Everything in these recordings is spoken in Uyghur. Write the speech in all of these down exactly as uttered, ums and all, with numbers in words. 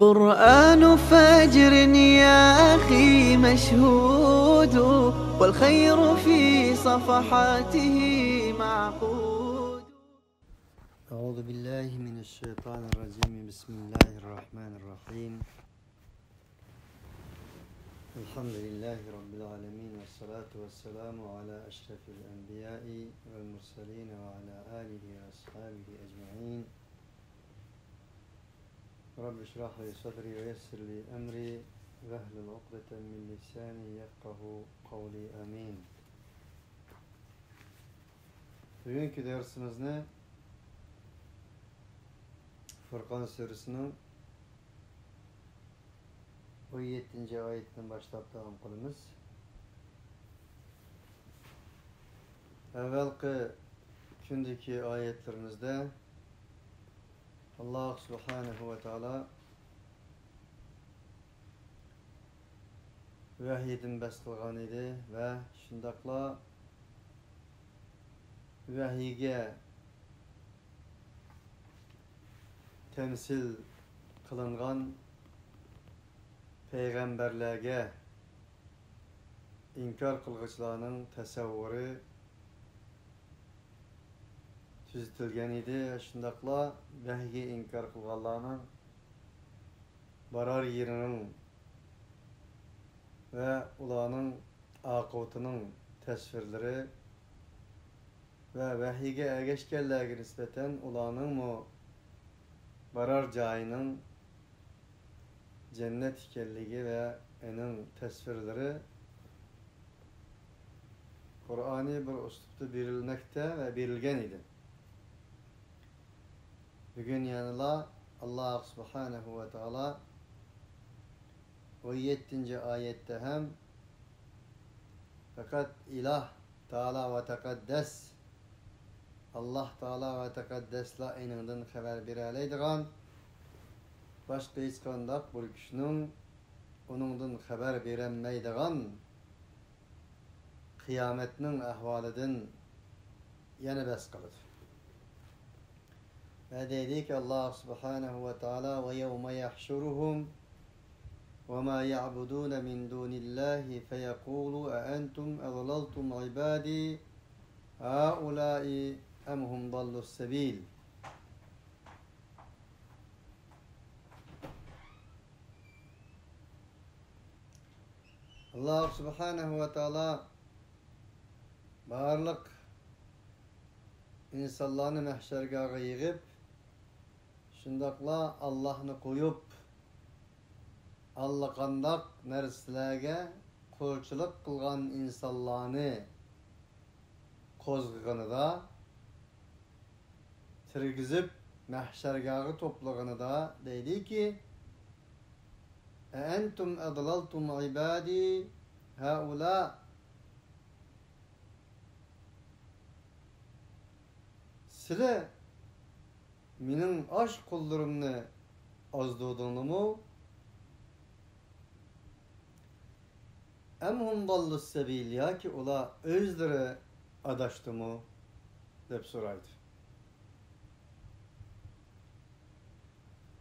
قرآن فجر يا أخي مشهود، والخير في صفحاته معقود. أعوذ بالله من الشيطان الرجيم. بسم الله الرحمن الرحيم. الحمد لله رب العالمين، والصلاة والسلام على أشرف الأنبياء والمرسلين وعلى آله وأصحابه أجمعين. رب اشرح لي صدري ويسر لي أمري واحلل عقدة من لساني يفقه قولي. آمين. بۈگۈنكى دەرسىمىزنى فۇرقان سۈرىسىنىڭ ئون يەتتىنچى ئايىتىدىن باشلاپ داۋام قىلىمىز. ئەۋۋەلقى كۈندىكى ئايەتلىرىمىزدە ئاللاھ سۇبھانەھۇ ۋە تائالا ۋەھىيدىن بەھس قىلغان ئىدى ۋە شۇنداقلا ۋەھىيگە تەمسىل قىلىنغان پەيغەمبەرلەرگە ئىنكار قىلغۇچىلارنىڭ تەسەۋۋۇرى تۈزىتىلگەن ئىدى. شۇنداقلا ۋەھىيگە ئىنكار قىلغانلارنىڭ بارار يېرىنىڭ ۋە ئۇلارنىڭ ئاقىۋىتىنىڭ تەسۋىرلىرى ۋە ۋەھىيگە ئەگەشكەنلەرگە نىسبەتەن ئۇلارنىڭمۇ بارار جايىنىڭ جەننەت ئىكەنلىكى ۋە ئېنىڭ تەسۋىرلىرى قۇرئانىي بىر ئۇسلۇبتا بېرىلمەكتە ۋە بېرىلگەن ئىدى. بۈگۈن يەنىلا ئاللاھ سۇبھانەھۇ ۋە تائالا ئون يەتتىنچى ئايەتتە ھەم پەقەت ئىلاھ تائالا ۋە تەقەددەس، ئاللاھ تائالا ۋە تەقەددەسلا ئېنىڭدىن خەۋەر بېرەلەيدىغان، باشقا ھېچقانداق بىر كۈچنىڭ ئۇنىڭدىن خەۋەر بېرەلمەيدىغان قىيامەتنىڭ ئەھۋالىدىن يەنە بەھس قىلىدۇ. ۋە دەيدىكى، ئاللاھ سۇبھانەھۇ ۋە تائالا، وَيَوْمَ يَحْشُرُهُمْ وَمَا يَعْبُدُونَ مِنْ دُونِ اللَّهِ فَيَقُولُ أَأَنْتُمْ أَضْلَلْتُمْ عِبَادِي هَؤُلَاءِ أَمْ هُمْ ضَلُّوا السَّبِيلَ. ئاللاھ سۇبھانەھۇ ۋە تائالا بارلىق ئىنسانلارنى مەھشەرگاھقا يىغىپ، شۇنداقلا ئاللاھنى قويۇپ، ئاللىقانداق نەرسىلەرگە قۇلچىلىق قىلغان ئىنسانلارنى قوزغىغىنىدا، تىرگۈزۈپ مەھشەرگاھقا توپلىغىنىدا دەيدىكى، أَأَنْتُمْ أَضْلَلْتُمْ عِبَادِي هَؤُلَاءِ، سىلەر مېنىڭ ئاش قۇللىرىمنى ئازدۇردۇڭلىمۇ؟ أَمْ هُمْ ضَلُّوا السَّبِيلَ، ياكى ئۇلار ئۆزلىرى ئاداشتىمۇ؟ دەپ سورايدۇ.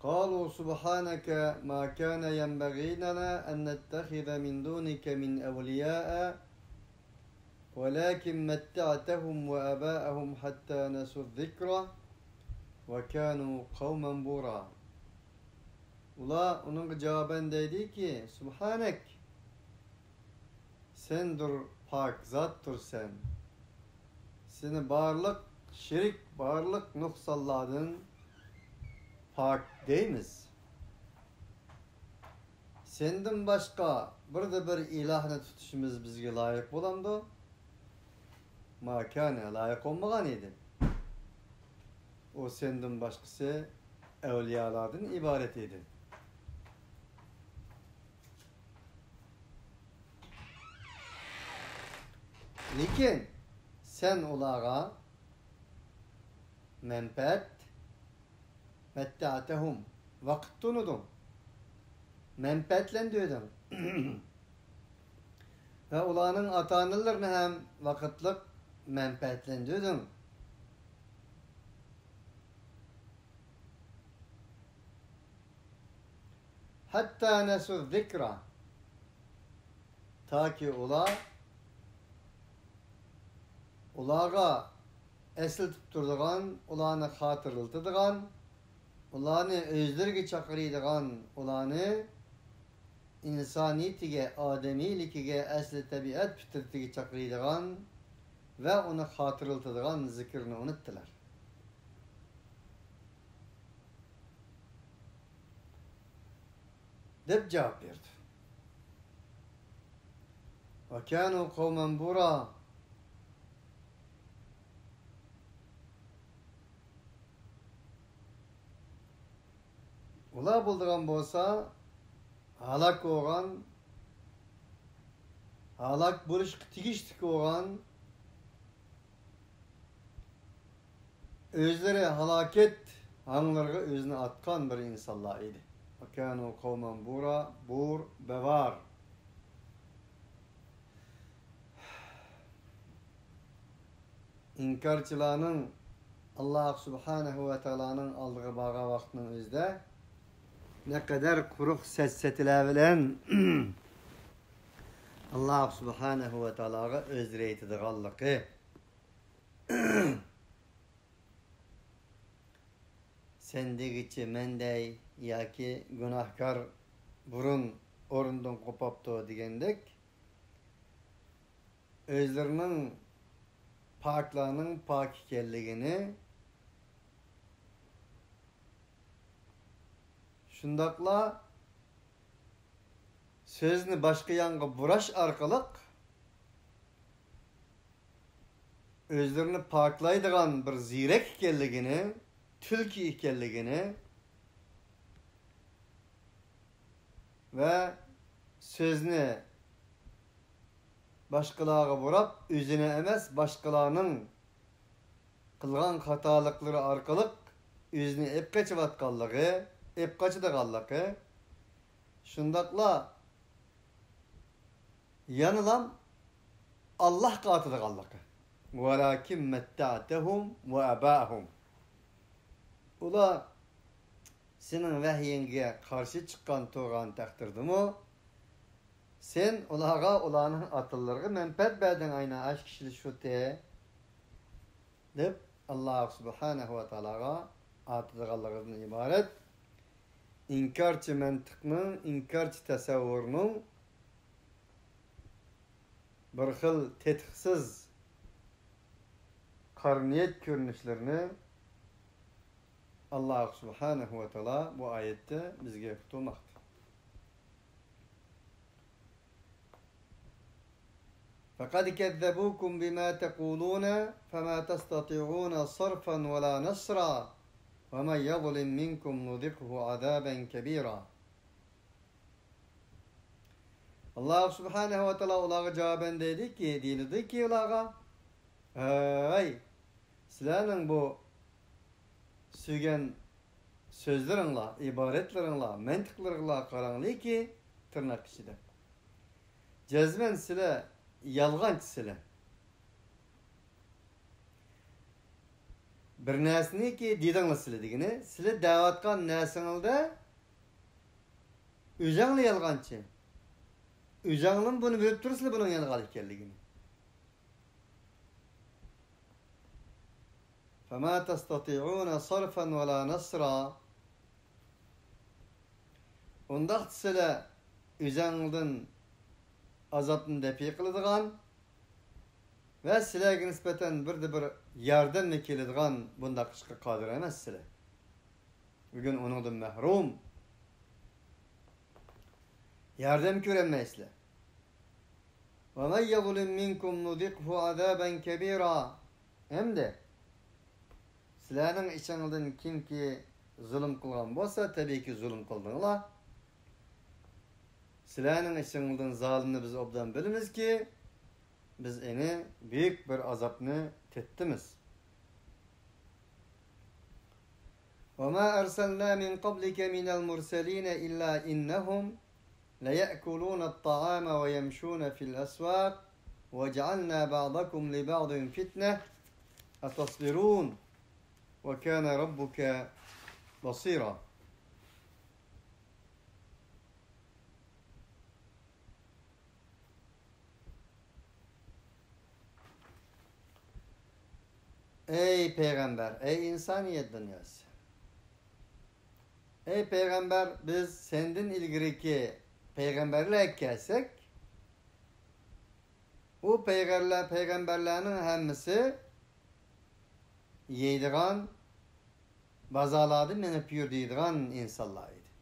قَالُوا سُبْحَانَكَ مَا كَانَ يَنْبَغِي لَنَا أَنْ نَتَّخِذَ مِنْ دُونِكَ مِنْ أَوْلِيَاءَ وَلَٰكِنْ مَتَّعْتَهُمْ وَآبَاءَهُمْ حَتَّىٰ نَسُوا الذِّكْرَ وَكَانُوا قَوْمًا بُورًا. ئۇلار ئۇنىڭغا جاۋابەن دەيدىكى، سۇبھانەك، سەندۇر پاك زاتتۇر سەن. سېنى بارلىق شېرىك، بارلىق نۇقسانلاردىن پاك دەيمىز. سەندىن باشقا بىردە بىر ئىلاھنى تۇتۇشىمىز بىزگە لايىق بولامدۇ؟ ما كان، لايىق بولمىغان ئىدى. ئۇ سەندىن باشقىسى ئەۋلىيالاردىن ئىبارەت ئىدى. لېكىن سەن ئۇلارغا مەنپەئەت، مەتتەئتەھۇم، ۋاقىت تونۇدۇڭ، مەنپەئەتلەندۈردۈڭ. ۋە ئۇلارنىڭ ئاتا-ئانىلىرىنى ھەم ۋاقىتلىق مەنپەئەتلەندۈردۈڭ. حتى نسوا الذكر. تاكى ئۇلار، ئۇلارغا ئەسلىتىپ تۇرىدىغان، ئۇلارنى خاتىرىلىتىدىغان، ئۇلارنى ئۆزلىرىگە چاقىرىدىغان، ئۇلارنى ئىنسانىيىتىگە، ئادەمىيلىكىگە، ئەسلى تەبىئەت پىترىتىگە چاقىرىدىغان ۋە ئۇنى خاتىرىلىتىدىغان زىكىرنى ئۇنتتىلار. دەپ جاۋاب بەردى. وكانوا قوما بورا. ئۇلار بولىدىغان بولسا، ھالاك بولغان، ھالاك بولۇشقا تېگىشلىك بولغان، ئۆزلىرى ھالاكەت ھاڭلىرىغا ئۆزىنى ئاتقان بىر ئىنسانلار ئىدى. وكانوا قوما بورا، بور، بەۋار. ئىنكارچىلارنىڭ ئاللاھ سۇبھانەھۇ ۋە تائالانىڭ ئالدىغا بارغان ۋاقتىنىڭ ئۆزىدە نەقەدەر قۇرۇق سەت-سەتىلەر بىلەن ئاللاھ سۇبھانەھۇ ۋە تائالاغا ئۆزرە ئېيتىدىغانلىقى، سەن دېگۈچى مەن دەي ياكى گۇناھكار بۇرۇن ئورنىدىن قوپاپتۇ دېگەندەك، ئۆزلىرىنىڭ پاكلارنىڭ پاكى ئىكەنلىكىنى، شۇنداقلا سۆزنى باشقا يانغا بۇراش ئارقىلىق ئۆزلىرىنى پاكلايدىغان بىر زېرەك ئىكەنلىكىنى، تۈلكە ئىكەنلىكىنى ۋە سۆزنى باشقىلارغا بۇراپ، ئۆزىنى ئەمەس، باشقىلارنىڭ قىلغان خاتالىقلىرى ئارقىلىق ئۆزىنى ئېپ قېچىۋاتقانلىقى، ئېپ قاچىدىغانلىقى، شۇنداقلا يەنىلام ئاللاھقا ئاتىدىغانلىقى. ولكن متعتهم وآباءهم. ئۇلار سېنىڭ ۋەھيىڭگە قارشى چىققان تۇرغان تەقدىردىمۇ، سەن ئۇلارغا، ئۇلارنىڭ ئاتىلىرىغا مەنپەئەت بەردىڭ، ئاينا ئاشۇ كىشىلەر شۇتى، دەپ، ئاللاھ سۇبھانەھۇ ۋە تائالاغا ئاتىدىغانلىقىدىن ئىبارەت ئىنكارچى مەنتىقنىڭ، ئىنكارچى تەسەۋۋۇرنىڭ بىر خىل تېتىقسىز قارا نىيەت كۆرۈنۈشلىرىنى ئاللاھ سۇبھانەھۇ ۋە تائالا بۇ ئايەتتە بىزگە ئۇقتۇرماقتا. فقد كذبوكم بما تقولون فما تستطيعون صرفا ولا نصرا ومن يظلم منكم نذقه عذابا كبيرا. ئاللاھ سۇبھانەھۇ ۋە تائالا ئۇلارغا جاۋابەن دەيدىكى، دېيىلىدىكى ئۇلارغا، ھەي، سىلەرنىڭ بۇ سۆزلىگەن سۆزلىرىڭلار، ئىبارەتلىرىڭلار، مەنتىقلىرىڭلار قاراڭلىكى، تىرناق ئىچىدە. جەزمەن سىلەر يالغانچى سىلەر. بىر نەرسىنىكى دېدىڭلار سىلەر دېگىنى، سىلەر دەۋاتقان نەرسىڭلاردا ئۆزەڭلار يالغانچى. ئۆزەڭلىمۇ بۇنى بىلىپ تۇرىسىلەر بۇنىڭ يالغان ئىكەنلىكىنى. فما تستطيعون صرفا ولا نصرا. ئۇنداقتا سىلەر ئۆزەڭدىن ئازابنى دەپئى قىلىدىغان ۋە سىلەرگە نىسبەتەن بىردە بىر ياردەممۇ كېلىدىغان بۇنداق ئىشقا قادىر ئەمەس سىلەر. بۈگۈن ئۇنىڭدىن مەھرۇم. ياردەم كۆرەلمەيسىلەر. ومن يظلم منكم نذقه عذابا كبيرا. ئەمدى سىلەرنىڭ ئىچىڭدىن كىمكى زۇلۇم قىلغان بولسا، تەبىئىيكى زۇلۇم قىلدىڭلار. سىلەرنىڭ ئىچىڭدىن زالىمنى بىز ئوبدان بىلىمىزكى، بىز ئېنى بۈيۈك بىر ئازابنى تېتىتىمىز. وما أرسلنا من قبلك من المرسلين إلا إنهم ليأكلون الطعام ويمشون في الأسواق وجعلنا بعضكم لبعض فتنة أتصبرون وكان ربك بصيرا. پەيغەمبەر، ئەي ئىنسانىيەت دۇنياسى! ئەي پەيغەمبەر، بىز سەندىن ئىلگىرىكى پەيغەمبەرلەرگە كەلسەك، ئۇ پەيغەمبەرلەر، پەيغەمبەرلەرنىڭ ھەممىسى يەيدىغان، بازارلاردا مېڭىپ يۈر دەيدىغان ئىنسانلار ئىدى.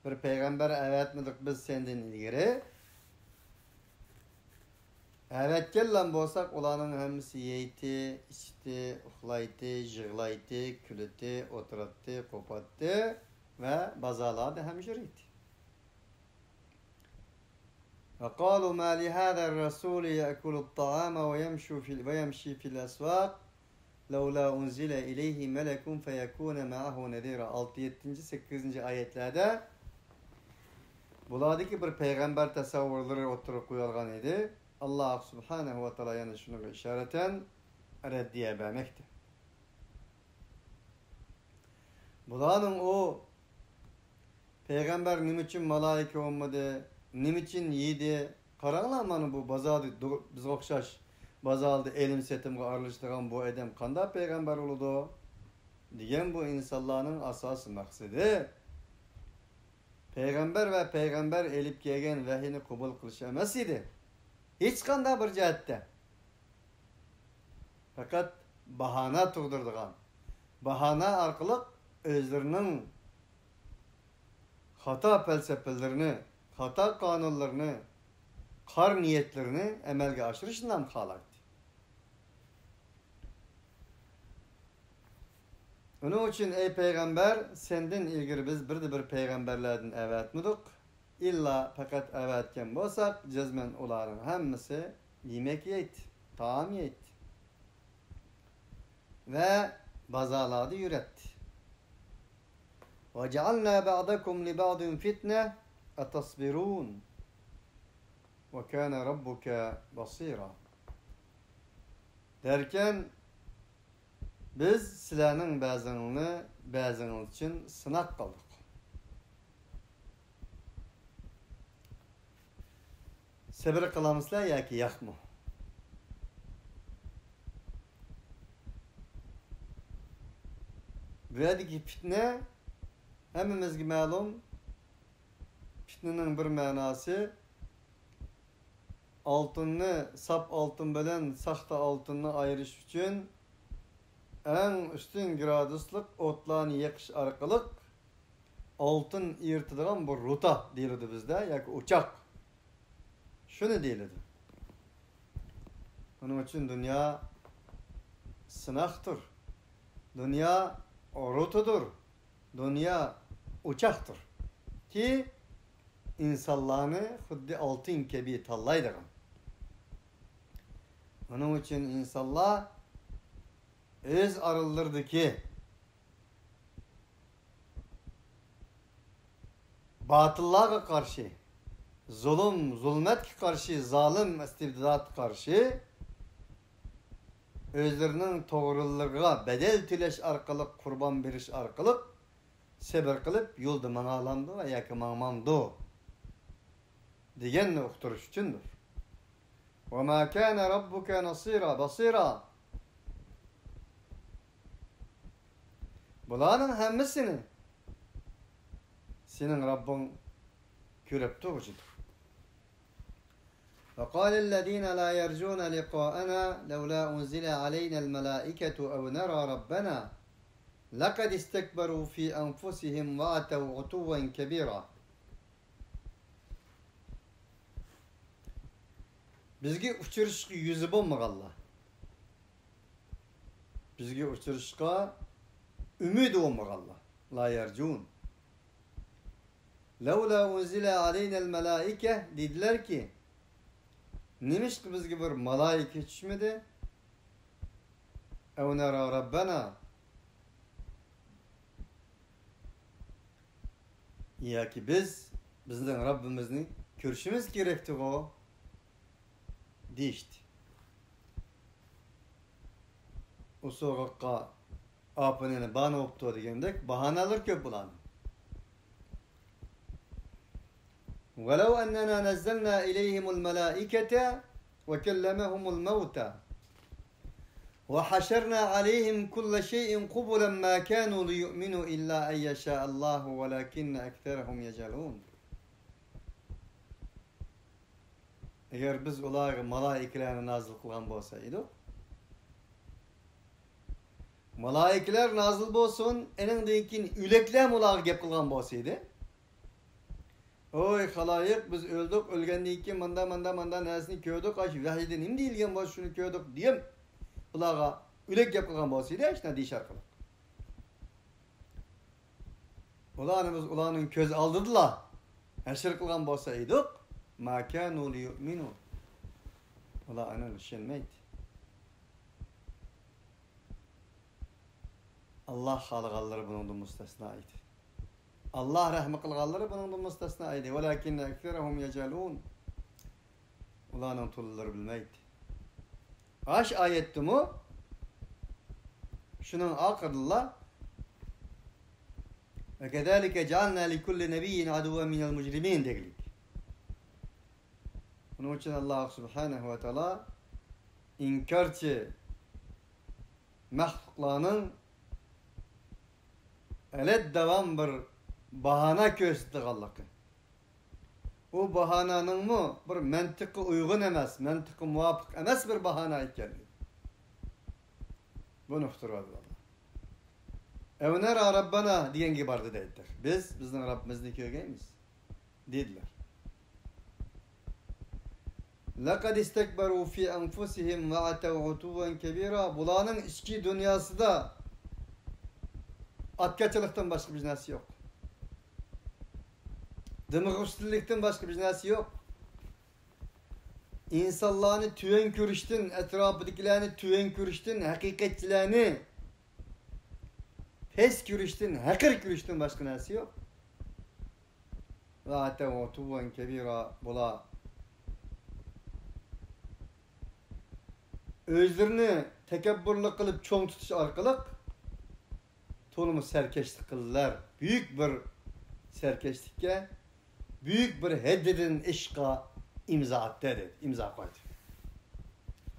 بىر پەيغەمبەر ئەۋەتمىدۇق بىز سەندىن ئىلگىرى. ئەۋەتكەنلا بولساق، ئۇلارنىڭ ھەممىسى يەيتتى، ئىچتى، ئۇخلايتتى، يىغلايتتى، كۈلەتتى، ئولتۇراتتى، قوپاتتى ۋە بازارلاردا ھەم يۈرەيتتى. وقالوا ما لهذا الرسول يأكل الطعام ويمشي في، ويمشي في الأسواق لولا أنزل إليه ملك فيكون معه نذيرا. ئالتە، يەتتىنچى، سەككىزىنچى ئايەتلەردە بۇلاردىكى بىر پەيغەمبەر تەسەۋۋۇرلىرى ئوتتۇرىغا قويۇلغان ئىدى. ئاللا سۇبھانەھۇ ۋە تائالا يەنە شۇنىڭغا ئىشارەتەن رەددىيە بەرمەكتە. بۇلارنىڭ ئۇ پەيغەمبەر نېمە ئۈچۈن مالايىكە بولمىدى؟ نېمە ئۈچۈن يېدى؟ قاراڭلار، مانا بۇ بازاردا دۇ-، بىزگە ئوخشاش بازاردا ئېلىم-سېتىمغا ئارىلىشىدىغان بۇ ئادەم قانداق پەيغەمبەر بولىدۇ؟ دېگەن بۇ ئىنسانلارنىڭ ئاساسىي مەقسىتى پەيغەمبەر ۋە پەيغەمبەر ئېلىپ كەلگەن ۋەھىينى قوبۇل قىلىش ئەمەس ئىدى. ھېچقانداق بىر جەھەتتە. پەقەت باھانە تۇغدۇرىدىغان، باھانە ئارقىلىق ئۆزلىرىنىڭ خاتا پەلسەپىلىرىنى، خاتا قانۇنلىرىنى، قارا نىيەتلىرىنى ئەمەلگە ئاشۇرۇشنىلا خالايتتى. ئۇنىڭ ئۈچۈن، ئەي پەيغەمبەر، سەندىن ئىلگىرى بىز بىردە بىر پەيغەمبەرلەردىن ئەۋەتمىدۇق. ئىللا پەقەت ئەۋەتكەن بولساق، جەزمەن ئۇلارنىڭ ھەممىسى يېمەك يەيتتى، تائام يەيتتى. ۋە بازارلاردا يۈرەتتى. وجعلنا بعضكم لبعض فتنة أتصبرون وكان ربك بصيرا. دەركەن، بىز سىلەرنىڭ بەزىڭلارنى بەزىڭلار ئۈچۈن سىناق قىلدۇق. سەۋر قىلامسىلەر ياكى ياقمۇ؟ بۇ يەردىكى پىتنە ھەممىمىزگە مەلۇم. پىتنىنىڭ بىر مەناسى، ئالتۇننى، ساپ ئالتۇن بىلەن ساختا ئالتۇننى ئايرىش ئۈچۈن ئەڭ ئۈستۈن گرادۇسلۇق ئوتلارنى يېقىش ئارقىلىق ئالتۇن ئېرىتىدىغان بۇ رۇتا دېيىلىدۇ بىزدە، ياكى ئوچاق. شۇنى دېيىلىدۇ. ئۇنىڭ ئۈچۈن دۇنيا سىناقتۇر. دۇنيا رۇتىدۇر. دۇنيا ئوچاقتۇر. كى، ئىنسانلارنى خۇددى ئالتۇن كەبى تاللايدىغان. ئۇنىڭ ئۈچۈن ئىنسانلار ئۆز ئارىلىرىدىكى باتىللارغا قارشى، زۇلۇم، زۇلمەتكە قارشى، زالىم ئىستىبداتقا قارشى ئۆزلىرىنىڭ توغرىلىرىغا بەدەل تۆلەش ئارقىلىق، قۇربان بېرىش ئارقىلىق سەۋر قىلىپ يولدا ماڭالامدۇ ياكى ماڭمامدۇ دېگەننى ئۇقتۇرۇش ئۈچۈندۇر. وما كان ربك نصيرا، بصيرا. بۇلارنىڭ ھەممىسىنى سېنىڭ رەببىڭ كۆرۈپ تۇرغۇچىدۇر. وقال الذين لا يرجون لقاءنا لولا أنزل علينا الملائكة أو نرى ربنا لقد استكبروا في أنفسهم وعتوا عتوا كبيرا. بىزگە ئۇچرىشىشقا يۈزى بولمىغانلار، بىزگە ئۇچرىشىشقا ئۈمىدى بولمىغانلار، لا يرجون. لولا أنزل علينا الملائكة دېدىلەركى، نېمىشقا بىزگە بىر مالايىكە چۈشمىدى؟ أو نرى ربنا. ياكى بىز بىزنىڭ رەببىمىزنى كۆرۈشىمىز كېرەكتىغۇ دېيىشتى. ئۇ سوغۇققا ئاپىنىنى بانى بوپتۇ دېگەندەك باھانىلەر كۆپ بۇلارنىڭ. ولو أننا نزلنا إليهم الملائكة وكلمهم الموتى. وحشرنا عليهم كل شيء قبلا ما كانوا ليؤمنوا إلا أن يشاء الله ولكن أكثرهم يجهلون. ئەگەر بىز ئۇلارغا مالائىكىلەرنى نازىل قىلغان بولسا ئىدۇق، مالائىكىلەر نازىل بولسۇن، ئېنىڭدىن كېيىن ئۆلەكلەرمۇ ئۇلارغا گەپ قىلغان بولسا ئىدى، ۋوي خالايىق، بىز ئۆلدۇق، ئۆلگەندىن كېيىن ماندا، ماندا، ماندا نەرسىنى كۆردۇق، ئاشۇ ۋەھىيدە نېمە دېيىلگەن بولسا شۇنى كۆردۇق دېيىپ، ئۇلارغا ئۆلەك گەپ قىلغان بولسا ئىدى، ئاشۇنداق دېيىش ئارقىلىق. ئۇلارنى بىز ئۇلارنىڭ كۆز ئالدىدىلا ھەشر قىلغان بولسا ئىدۇق، ما كانوا ليؤمنوا. ئۇلار ئاندىن ئىشەنمەيدۇ. ئاللاھ خالىغانلىرى بۇنىڭدىن مۇستەسنا ئىدى. ئاللاھ رەھمى قىلغانلىرى بۇنىڭدىن مۇستەسنا ئىدى. ولكن أكثرهم يجهلون. ئۇلارنىڭ تولىلىرى بىلمەيدۇ. ئاش ئايەتتىمۇ شۇنىڭ ئاخىرىدا، وكذلك جعلنا لكل نبي عدوا من المجرمين دېگىلىك. بۇنىڭ ئۈچۈن ئاللاھ سۇبھانەھۇ ۋە تائالا ئىنكارچى مەخلۇقلارنىڭ ئەلەت داۋام بىر باھانە كۆرسىتىدىغانلىقى، ئۇ باھانەنىڭمۇ بىر مەنتىققە ئۇيغۇن ئەمەس، مەنتىققە مۇۋاپىق ئەمەس بىر باھانە ئىكەنلىكى، بۇنى ئۇقتۇرۇۋالدى. ئەۋ نەرا رەببەنا دېگەنگە باردى دەيدۇ. بىز بىزنىڭ رەببىمىزنى كۆرگەيمىز دېدىلەر. لقد استكبروا في أنفسهم وعتوا عتوا كبيرا. بۇلارنىڭ ئىچكى دۇنياسىدا ئاتكاچىلىقتىن باشقا بىر نەرسە يوق. دىمىغۇستىلىكتىن باشقا بىر نەرسە يوق. ئىنسانلارنى تۆۋەن كۆرۈشتىن، ئەتراپىدىكىلەرنى تۆۋەن كۆرۈشتىن، ھەقىقەتچىلەرنى پەس كۆرۈشتىن، ھەقىر كۆرۈشتىن باشقا نەرسە يوق. وعتوا عتوا كبيرا. بۇلار ئۆزلىرىنى تەكەببۇرلۇق قىلىپ چوڭ تۇتۇش ئارقىلىق تولىمۇ سەركەشلىك قىلدىلەر. بۈيۈك بىر سەركەشلىككە، بۈيۈك بىر ھەددىدىن ئېشىشقا ئىمزا ئاتتى، دېدى. ئىمزا قويدى.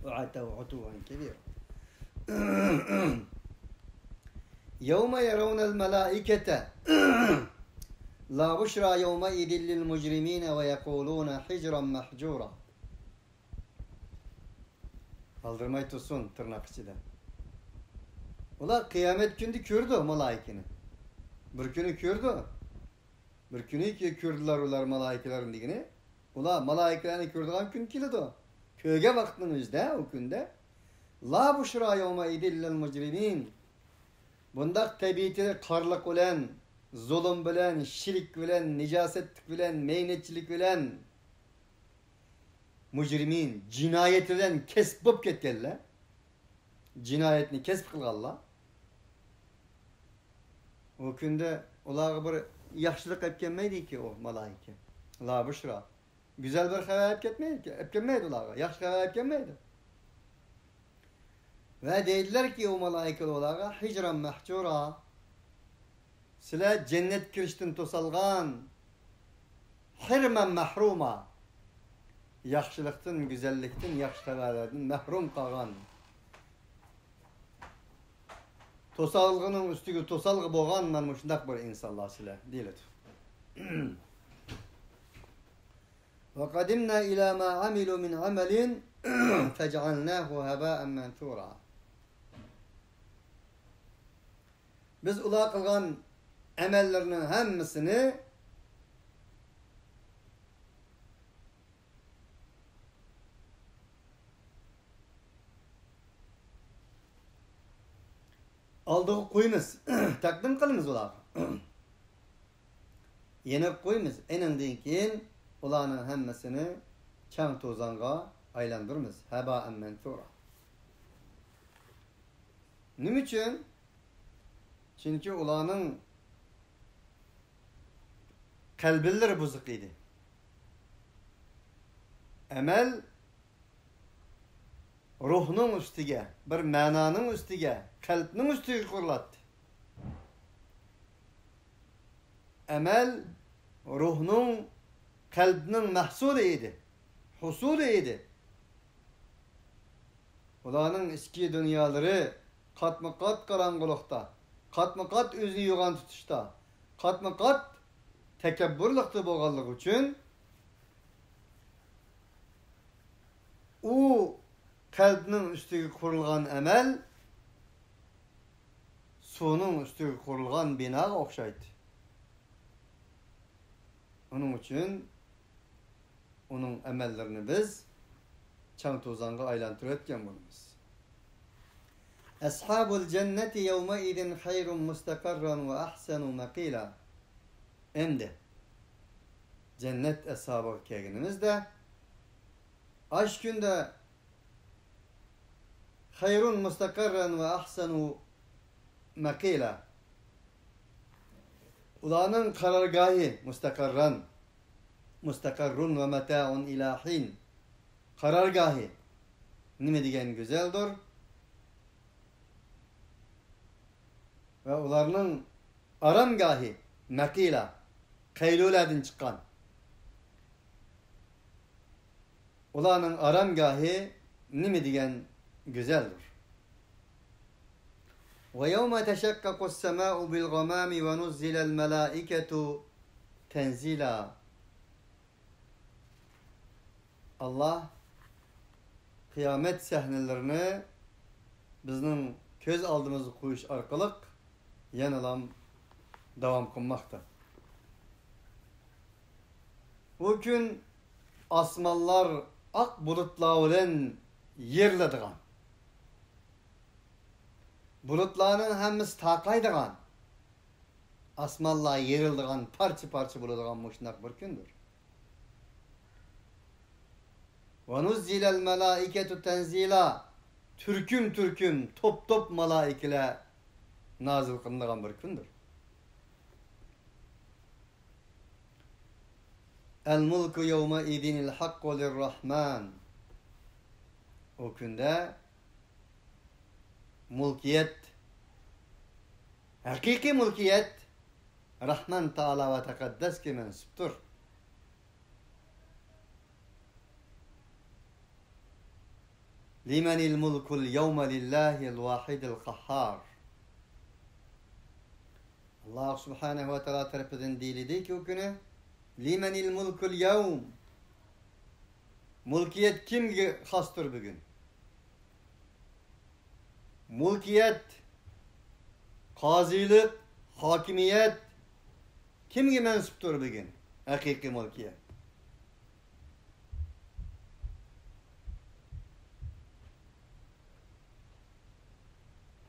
وعتوا عتوا كبيرا. يوم يرون الملائكة لا بشرى يومئذ للمجرمين ويقولون حجرا محجورا. ئالدىرىماي تۇرسۇن تىرناق ئىچىدە. ئۇلار قىيامەت كۈنىدە كۆرىدۇ مالائىكىنى. بىر كۈنى كۆرىدۇ. بىر كۈنى كۆردىلەر ئۇلار مالائىكىلەرنى دېگىنى. ئۇلار مالائىكىلەرنى كۆرىدىغان كۈن كېلىدۇ. كۆرگەن ۋاقىتنىڭ ئۆزىدە، ئۇ كۈندە. لا بشرى يومئذ للمجرمين. بۇنداق تەبىئىتى قارلىق بىلەن، زۇلۇم بىلەن، شىرك بىلەن، نىجاسەتلىك بىلەن، مەينەتچىلىك بىلەن، مۇجرىمىن، جىنايەت بىلەن كەسىپ بولۇپ كەتكەنلەر، جىنايەتنى كەسىپ قىلغانلار، ئۇ كۈندە ئۇلارغا بىر ياخشىلىق ئەپ كەلمەيدىكى ئۇ مالائىكە. لا بۇشرا. گۈزەل بىر خەۋەر ئەپ كەتمەيدىكى، ئەپ كەلمەيدۇ ئۇلارغا. ياخشى خەۋەر ئەپ كەلمەيدۇ. ۋە دەيدىلەركى ئۇ مالائىكە ئۇلارغا، ھىجران مەھجۇرا. سىلەر جەننەتكە كىرىشتىن توسالغان، ھىرمان مەھرۇما، ياخشىلىقتىن، گۈزەللىكتىن، ياخشى خەۋەرلەردىن مەھرۇم قالغان، توسالغۇنىڭ ئۈستىگە توسالغۇ بولغان مانا مۇشۇنداق بىر ئىنسانلار سىلەر دېيىلىدۇ. وقدمنا إلى ما عملوا من عمل فجعلناه هباء منثورا. بىز ئۇلار قىلغان ئەمەللىرىنىڭ ھەممىسىنى ئالدىغا قويىمىز، تەقدىم قىلىمىز ئۇلارغا. يېنىپ قويىمىز. ئېنىڭدىن كېيىن ئۇلارنىڭ ھەممىسىنى چاڭ توزانغا ئايلاندۇرىمىز. ھەبائەن مەنسۇرا. نېمە ئۈچۈن؟ چۈنكى ئۇلارنىڭ قەلبىلىرى بۇزۇق ئىدى. ئەمەل روھنىڭ ئۈستىگە، بىر مەنانىڭ ئۈستىگە، قەلبنىڭ ئۈستىگە قۇرۇلاتتى. ئەمەل روھنىڭ، قەلبنىڭ مەھسۇلى ئىدى، ھوسۇلى ئىدى. ئۇلارنىڭ ئىچكى دۇنيالىرى قاتمۇ-قات قاراڭغۇلۇقتا، قاتمۇ-قات ئۆزىنى يوغان تۇتۇشتا، قاتمۇ-قات تەكەببۇرلۇقتا بولغانلىقى ئۈچۈن، ئۇ قەلبنىڭ ئۈستىگە قۇرۇلغان ئەمەل سۇنىڭ ئۈستىگە قۇرۇلغان بىناغا ئوخشايتتى. ئۇنىڭ ئۈچۈن ئۇنىڭ ئەمەللىرىنى بىز چاڭ-توزانغا ئايلاندۇرۇۋەتكەن بولىمىز. أصحاب الجنة يومئذ خير مستقرا وأحسن مقيلا. ئەمدى جەننەت ئەسھابىغا كەلگىنىمىزدە، ئاشۇ كۈندە خير مستقرا وأحسن مقيلا. ئۇلارنىڭ قارارگاھى مۇستەقەررەن، مۇستەقەررۇن ۋە مەتائۇن ئىلا ھىن. قارارگاھى نېمە دېگەن گۈزەلدۇر. ۋە ئۇلارنىڭ ئارامگاھى مەقىلا، قەيلۇلەدىن چىققان. ئۇلارنىڭ ئارامگاھى نېمە دېگەن گۈزەلدۇر. ويوم تشقق السماء بالغمام ونزل الملائكة تنزيلا. ئاللا قىيامەت سەھنىلىرىنى بىزنىڭ كۆز ئالدىمىزغا قويۇش ئارقىلىق يەنىلا داۋام قىلماقتا. بۇ كۈن ئاسمانلار ئاق بۇلۇتلار بىلەن يېرىلىدىغان، بۇلۇتلارنىڭ ھەممىسى تارقايدىغان، ئاسمانلار يېرىلىدىغان، پارچە-پارچە بولىدىغان مۇشۇنداق بىر كۈندۇر. ونزل الملائكة تنزيلا. تۈركۈم-تۈركۈم، توپ-توپ مالائىكىلەر نازىل قىلىنىدىغان بىر كۈندۇر. الملك يومئذ الحق للرحمن. ئۇ كۈندە مۇلكىيەت، ھەقىقىي مۇلكىيەت راھمان تائالا ۋە تەقەددەسكە مەنسۇپتۇر. لمن الملك اليوم لله الواحد القهار. ئاللا سۇبھانەھۇ ۋە تائالا تەرىپىدىن دېيىلدىكى، ئۇ كۈنى، لمن الملك اليوم. مۇلكىيەت كىمگە خاستۇر بۈگۈن؟ مۇلكىيەت، قازىلىق، ھاكىمىيەت كىمگە مەنسۇپتۇر بۈگۈن؟ ھەقىقىي مۇلكىيەت.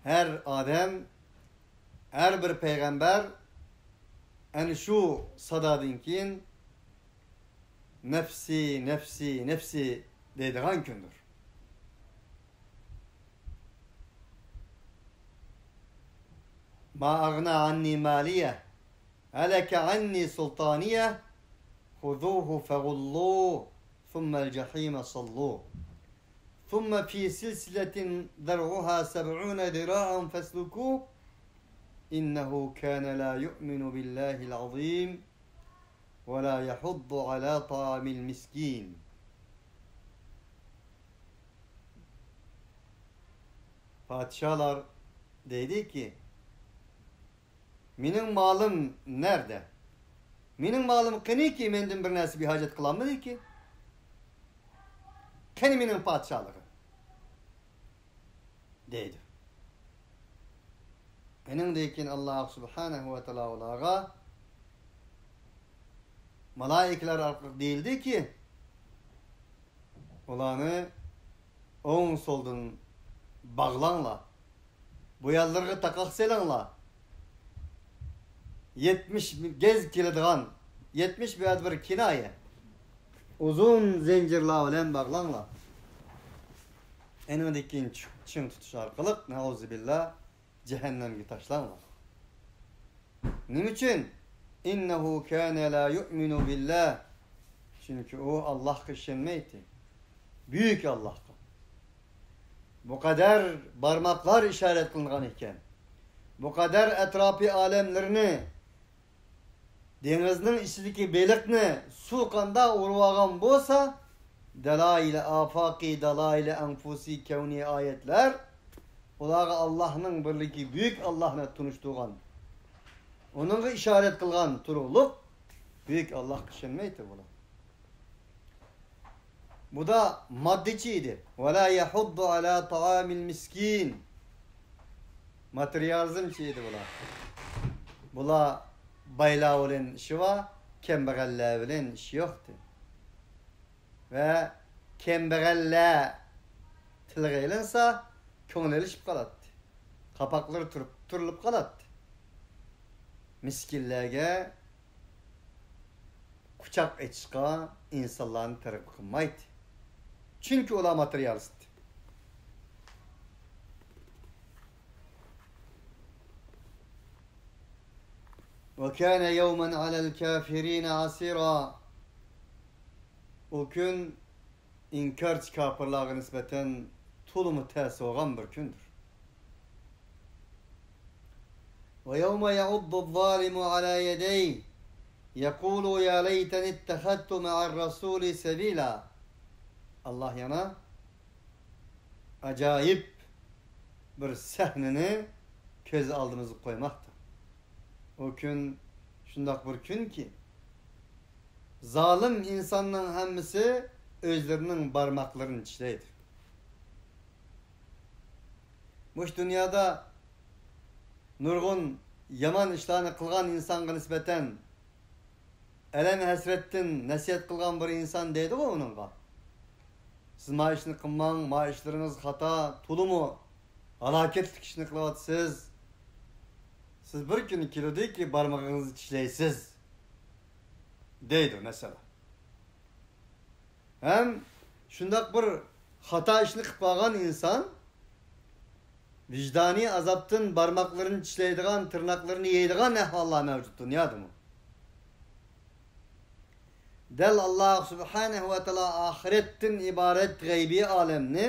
ھەر ئادەم، ھەر بىر پەيغەمبەر ئەنە شۇ سادادىن كېيىن نەپسى، نەپسى، نەپسى دەيدىغان كۈندۇر. ما أغنى عني ماليه، هلك عني سلطانيه، خذوه فغلوه، ثم الجحيم صلوه، ثم في سلسلة ذرعها سبعون ذراعا فاسلكوه، إنه كان لا يؤمن بالله العظيم، ولا يحض على طعام المسكين. پادىشاھلار دەيدىكى، مېنىڭ مالىم نەدە؟ مېنىڭ مالىم قېنىكى؟ مەندىن بىر نەرسە بىر ھاجەت قىلالمىدىكى. قېنى مېنىڭ پادىشاھلىقىم؟ دەيدۇ. ئېنىڭدىن كېيىن ئاللا سۇبھانەھۇ ۋە تائالا ئۇلارغا مالائىكىلەر ئارقىلىق دېيىلدىكى، ئۇلارنى ئوڭ سولدىن باغلاڭلار. بۇ يانلىرىغا تاقاق سېلىڭلار. يەتمىش گەز كېلىدىغان، يەتمىش بۇ يەردە بىر كىنايە. ئۇزۇن زەنجىرلار بىلەن باغلاڭلار. ئېنىڭدىن كېيىن چىڭ تۇتۇش ئارقىلىق، نەئۇزۇبىللا، جەھەننەمگە تاشلاڭلار. نېمە ئۈچۈن؟ إنه كان لا يؤمن بالله. چۈنكى ئۇ ئاللاھقا ئىشەنمەيتتى. بۈيۈك ئاللاھقا. بۇ قەدەر بارماقلار ئىشارەت قىلىنغان ئىكەن. بۇ قەدەر ئەتراپى ئالەملىرىنى، دېڭىزنىڭ ئىچىدىكى بېلىقنى سۇ قانداق ئۇرۇۋالغان بولسا، دالايىلى ئافاقىي، دالايىلى ئەنفۇسىي، كەۋنىي ئايەتلەر ئۇلارغا ئاللاھنىڭ بىرلىكى، بۈيۈك ئاللاھنى تونۇشتۇرغان، ئۇنىڭغا ئىشارەت قىلغان تۇرۇقلۇق بۈيۈك ئاللاھقا ئىشەنمەيتتى بۇلار. بۇ دا ماددىچى ئىدى. ۋەلا يەھۇددۇ ئەلا تائامىل مىسكىن. ماتېرىيالىزمچى ئىدى بۇلار. بۇلار بايلار بىلەن ئىشى بار، كەمبەغەللەر بىلەن ئىشى يوقتى. ۋە كەمبەغەللەر تىلغا ئېلىنسا، كۆڭلى ئېلىشىپ قالاتتى. قاپاقلىرى تۇرۇپ، تۇرۇلۇپ قالاتتى. مىسكىنلەرگە قۇچاق ئېچىشقا ئىنسانلارنى تەرغىب قىلمايتتى. چۈنكى ئۇلار ماتېرىيالىست. وكان يوما على الكافرين عسيرا. ئۇ كۈن ئىنكارچى كاپىرلارغا نىسبەتەن تولىمۇ تەس بولغان بىر كۈندۇر. ويوم يعض الظالم على يديه يقول يا ليتني اتخذت مع الرسول سبيلا. ئاللاھ يەنە ئاجايىپ بىر سەھنىنى كۆز ئالدىمىزغا قويماقتا. ئۇ كۈن شۇنداق بىر كۈنكى، زالىم ئىنساننىڭ ھەممىسى ئۆزلىرىنىڭ بارماقلىرىنى چىشلەيدۇ. مۇشۇ دۇنيادا نۇرغۇن يامان ئىشلارنى قىلغان ئىنسانغا نىسبەتەن ئەلەم ھەسرەتتىن نەسىھەت قىلغان بىر ئىنسان دەيدىغۇ ئۇنىڭغا، سىز ما ئىشنى قىلماڭ، ما ئىشلىرىڭىز خاتا، تولىمۇ ھالاكەتلىك ئىشنى قىلىۋاتىسىز. سىز بىر كۈنى كېلىدۇكى، بارمىقىڭىزنى چىشلەيسىز، دەيدۇ، مەسىلەن. ھەم شۇنداق بىر خاتا ئىشنى قىلىپ قالغان ئىنسان ۋىجدانىي ئازابتىن بارماقلىرىنى چىشلەيدىغان، تىرناقلىرىنى يەيدىغان ئەھۋاللار مەۋجۇت دۇنيادىمۇ. دەل ئاللاھ سۇبھانەھۇ ۋە تائالا ئاخىرەتتىن ئىبارەت غەيبىي ئالەمنى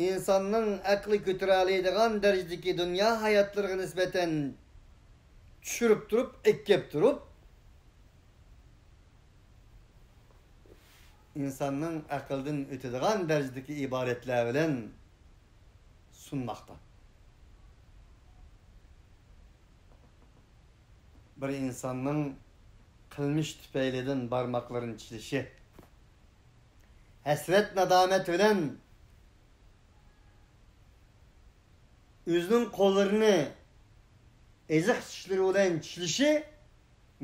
ئىنساننىڭ ئەقلى كۆتۈرەلەيدىغان دەرىجىدىكى دۇنيا ھاياتلىرىغا نىسبەتەن چۈشۈرۈپ تۇرۇپ، ئەكىپ تۇرۇپ، ئىنساننىڭ ئەقلىدىن ئۆتىدىغان دەرىجىدىكى ئىبارەتلەر بىلەن سۇنماقتا. بىر ئىنساننىڭ قىلمىش تۈپەيلىدىن بارماقلىرىنى چىشلىشى، ھەسرەت-نادامەت بىلەن ئۆزىنىڭ قوللىرىنى ئېزىق چىشلىرى بىلەن چىشلىشى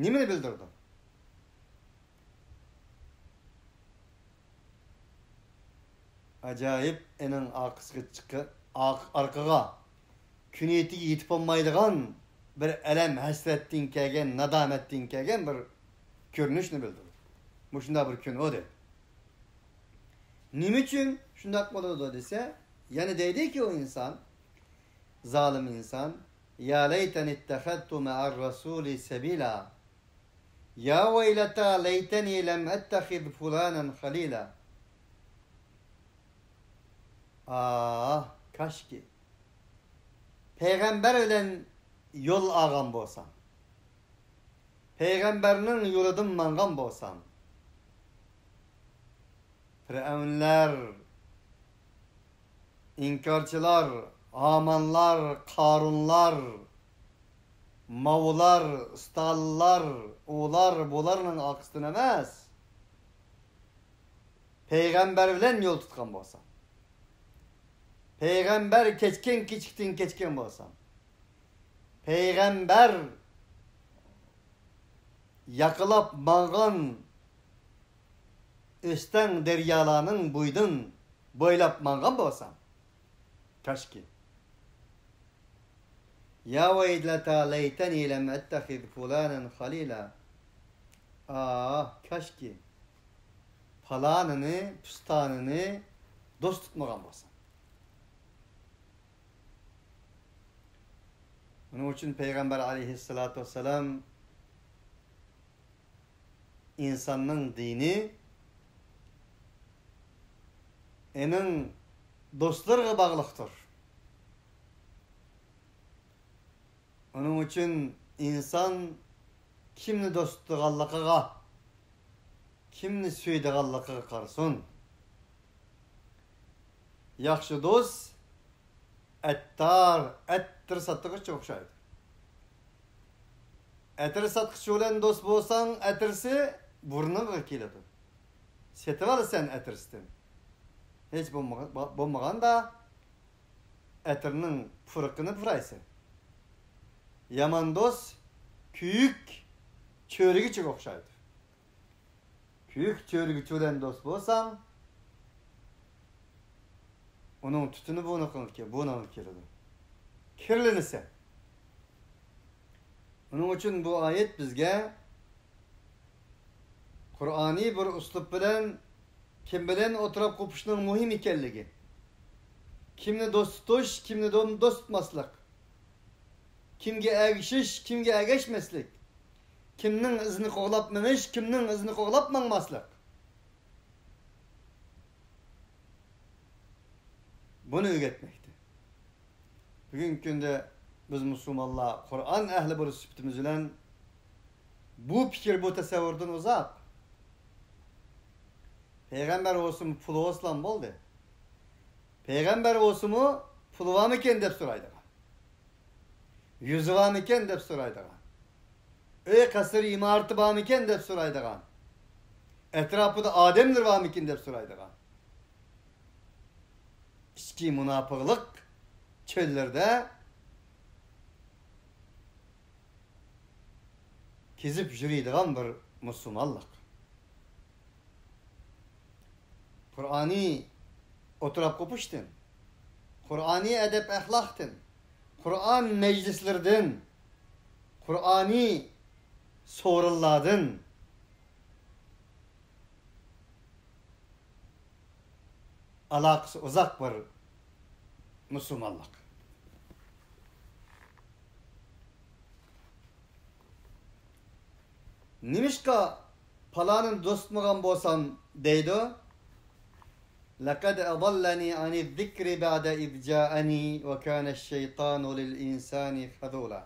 نېمىنى بىلدۈرىدۇ؟ ئاجايىپ ئېنىڭ ئارقىسىغا چىققا-، ئارق-، ئارقىغا، كۈنىيىتىگە يېتىپ بولمايدىغان بىر ئەلەم ھەسرەتتىن كەلگەن، نادامەتتىن كەلگەن بىر كۆرۈنۈشنى بىلدۈرىدۇ. مۇشۇنداق بىر كۈن ئۇ دەيدۇ. نېمە ئۈچۈن شۇنداق بولىدۇ دېسە، يەنە دەيدىكى ئۇ ئىنسان، زالىم ئىنسان، يا لەيتەنى ئىتتەخەزتۇ مەئەر رەسۇلى سەبىلا. يا ويلتى ليتني لم أتخذ فلانا خليلا. ئاھ، كاشكى، پەيغەمبەر بىلەن يول ئالغان بولسام، پەيغەمبەرنىڭ يولىدىن ماڭغان بولسام. پىرئەۋنلەر، ئىنكارچىلار، ھامانلار، قارۇنلار، ماۋلار، ستالىنلار، ئۇلار، بۇلارنىڭ ئارقىسىدىن ئەمەس، پەيغەمبەر بىلەن يول تۇتقان بولسام، پەيغەمبەر كەچكەن كېچىكتىن كەچكەن بولسام، پەيغەمبەر ياقىلاپ ماڭغان ئۆستەڭ دەريالارنىڭ بويىدىن بويلاپ ماڭغان بولسام، كاشكى. يا ويلتى ليتني لم أتخذ فلانا خليلا. ئاھ، كاشكى، پالانىنى، پۇستانىنى دوست تۇتمىغان بولسام. بۇنىڭ ئۈچۈن پەيغەمبەر ئەلەيھىسسالاتۇ ۋەسسالام ئىنساننىڭ دىنى ئېنىڭ دوستلىرىغا باغلىقتۇر. ئۇنىڭ ئۈچۈن ئىنسان كىمنى دوست تۇتىدىغانلىقىغا، كىمنى سۆيىدىغانلىقىغا قارىسۇن. ياخشى دوست ئەتتار، ئەتىر ساتقۇچىغا ئوخشايدۇ. ئەتىر ساتقۇچى بىلەن دوست بولساڭ، ئەتىرسى بۇرنۇڭغا كېلىدۇ. سېتىۋالىسەن ئەتىرسىدىن. ھېچ بولمىغا-، بولمىغاندا ئەتىرنىڭ پۇرىقىنى پۇرايسەن. يامان دوست كۆيۈك چۆرىگىچىگە ئوخشايدۇ. كۆيۈك چۆرىگىچى بىلەن دوست بولساڭ، ئۇنىڭ تۈتۈنى بۇرنۇڭغا كېلىدۇ. كىرلىنىسەن. ئۇنىڭ ئۈچۈن بۇ ئايەت بىزگە قۇرئانىي بىر ئۇسلۇب بىلەن كىم بىلەن ئولتۇراپ قوپۇشنىڭ مۇھىم ئىكەنلىكى، كىمنى دوست تۇتۇش، كىمنى دو-، دوست تۇتماسلىق، كىمگە ئەگىشىش، كىمگە ئەگەشمەسلىك، كىمنىڭ ئىزىنى قوغلاپ مېڭىش، كىمنىڭ ئىزىنى قوغلاپ ماڭماسلىق. بۇنى ئۆگەتمەكتە. بۈگۈنكى كۈندە بىز مۇسۇلمانلار قۇرئان ئەھلى بولۇش سۈپىتىمىز بىلەن بۇ پىكىر، بۇ تەسەۋۋۇردىن ئۇزاق. پەيغەمبەر بولسىمۇ پۇلى بولسىلا بولدى. پەيغەمبەر بولسىمۇ پۇلى بارمىكىن دەپ سورايدىغان. يۈزى بارمىكىن دەپ سورايدىغان. ئۆي قەسىر ئىمارىتى بارمىكىن دەپ سورايدىغان. ئەتراپىدا ئادەملىرى بارمىكىن دەپ سورايدىغان. ئىچكى مۇناپىقلىق چۆللىرىدە كېزىپ يۈرىدىغان بىر مۇسۇلمانلىق. قۇرئانىي ئولتۇراپ قوپۇشتىن، قۇرئانىي ئەدەپ-ئەخلاقتىن، قۇرئان مەجلىسلىرىدىن، قۇرئانىي سورۇنلاردىن ئالاقىسى ئۇزاق بىر مۇسۇلمانلىق. نېمىشقا پالانىنى دوست تۇتمىغان بولسام دەيدۇ؟ لەقەد ئەزەللەنى ئەنىز-زىكرى بەئدە ئىز جائەنى ۋە كانەش-شەيتانۇ لىل-ئىنسانى خەزۇلا.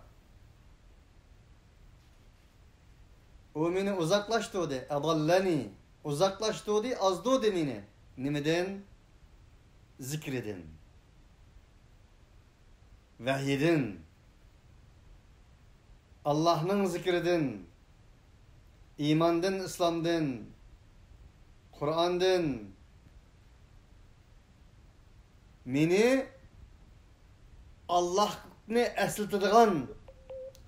ئۇ مېنى ئۇزاقلاشتۇردى. ئەزەللەنى، ئۇزاقلاشتۇردى، ئازدۇردى مېنى. نېمىدىن؟ زىكرىدىن. ۋەھىيدىن، ئاللاھنىڭ زىكرىدىن، ئىماندىن، ئىسلامدىن، قۇرئاندىن مېنى ئاللاھنى ئەسلىتىدىغان،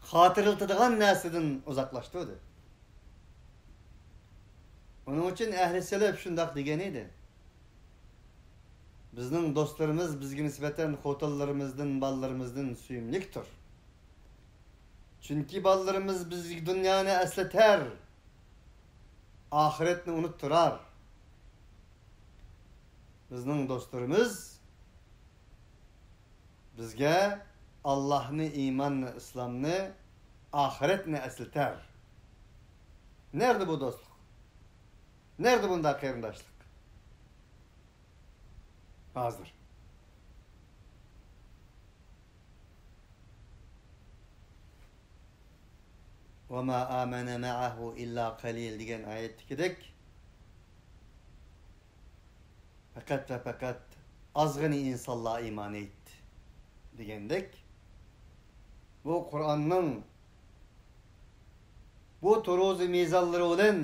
خاتىرىلىتىدىغان نەرسىدىن ئۇزاقلاشتۇردى. ئۇنىڭ ئۈچۈن ئەھلى سەلەف شۇنداق دېگەن ئىدى. بىزنىڭ دوستلىرىمىز بىزگە نىسبەتەن خوتۇنلىرىمىزدىن، بالىلىرىمىزدىن سۆيۈملۈكتۇر. چۈنكى بالىلىرىمىز بىزگە دۇنيانى ئەسلىتەر، ئاخىرەتنى ئۇنتۇرار. بىزنىڭ دوستلىرىمىز بىزگە ئاللاھنى، ئىماننى، ئىسلامنى، ئاخىرەتنى ئەسلىتەر. نەدە بۇ دوستلۇق؟ نەدە بۇنداق قېرىنداشلىق؟ ھازىر. «ۋە ما ئامەنە مەئەھۇ ئىللا قەلىل» دېگەن ئايەتتىكىدەك، پەقەت ۋە پەقەت ئازغىنە ئىنسانلار ئىمان ئېيتتى دېگەندەك، بۇ قۇرئاننىڭ بۇ تۇرۇزى مىزانلىرى بىلەن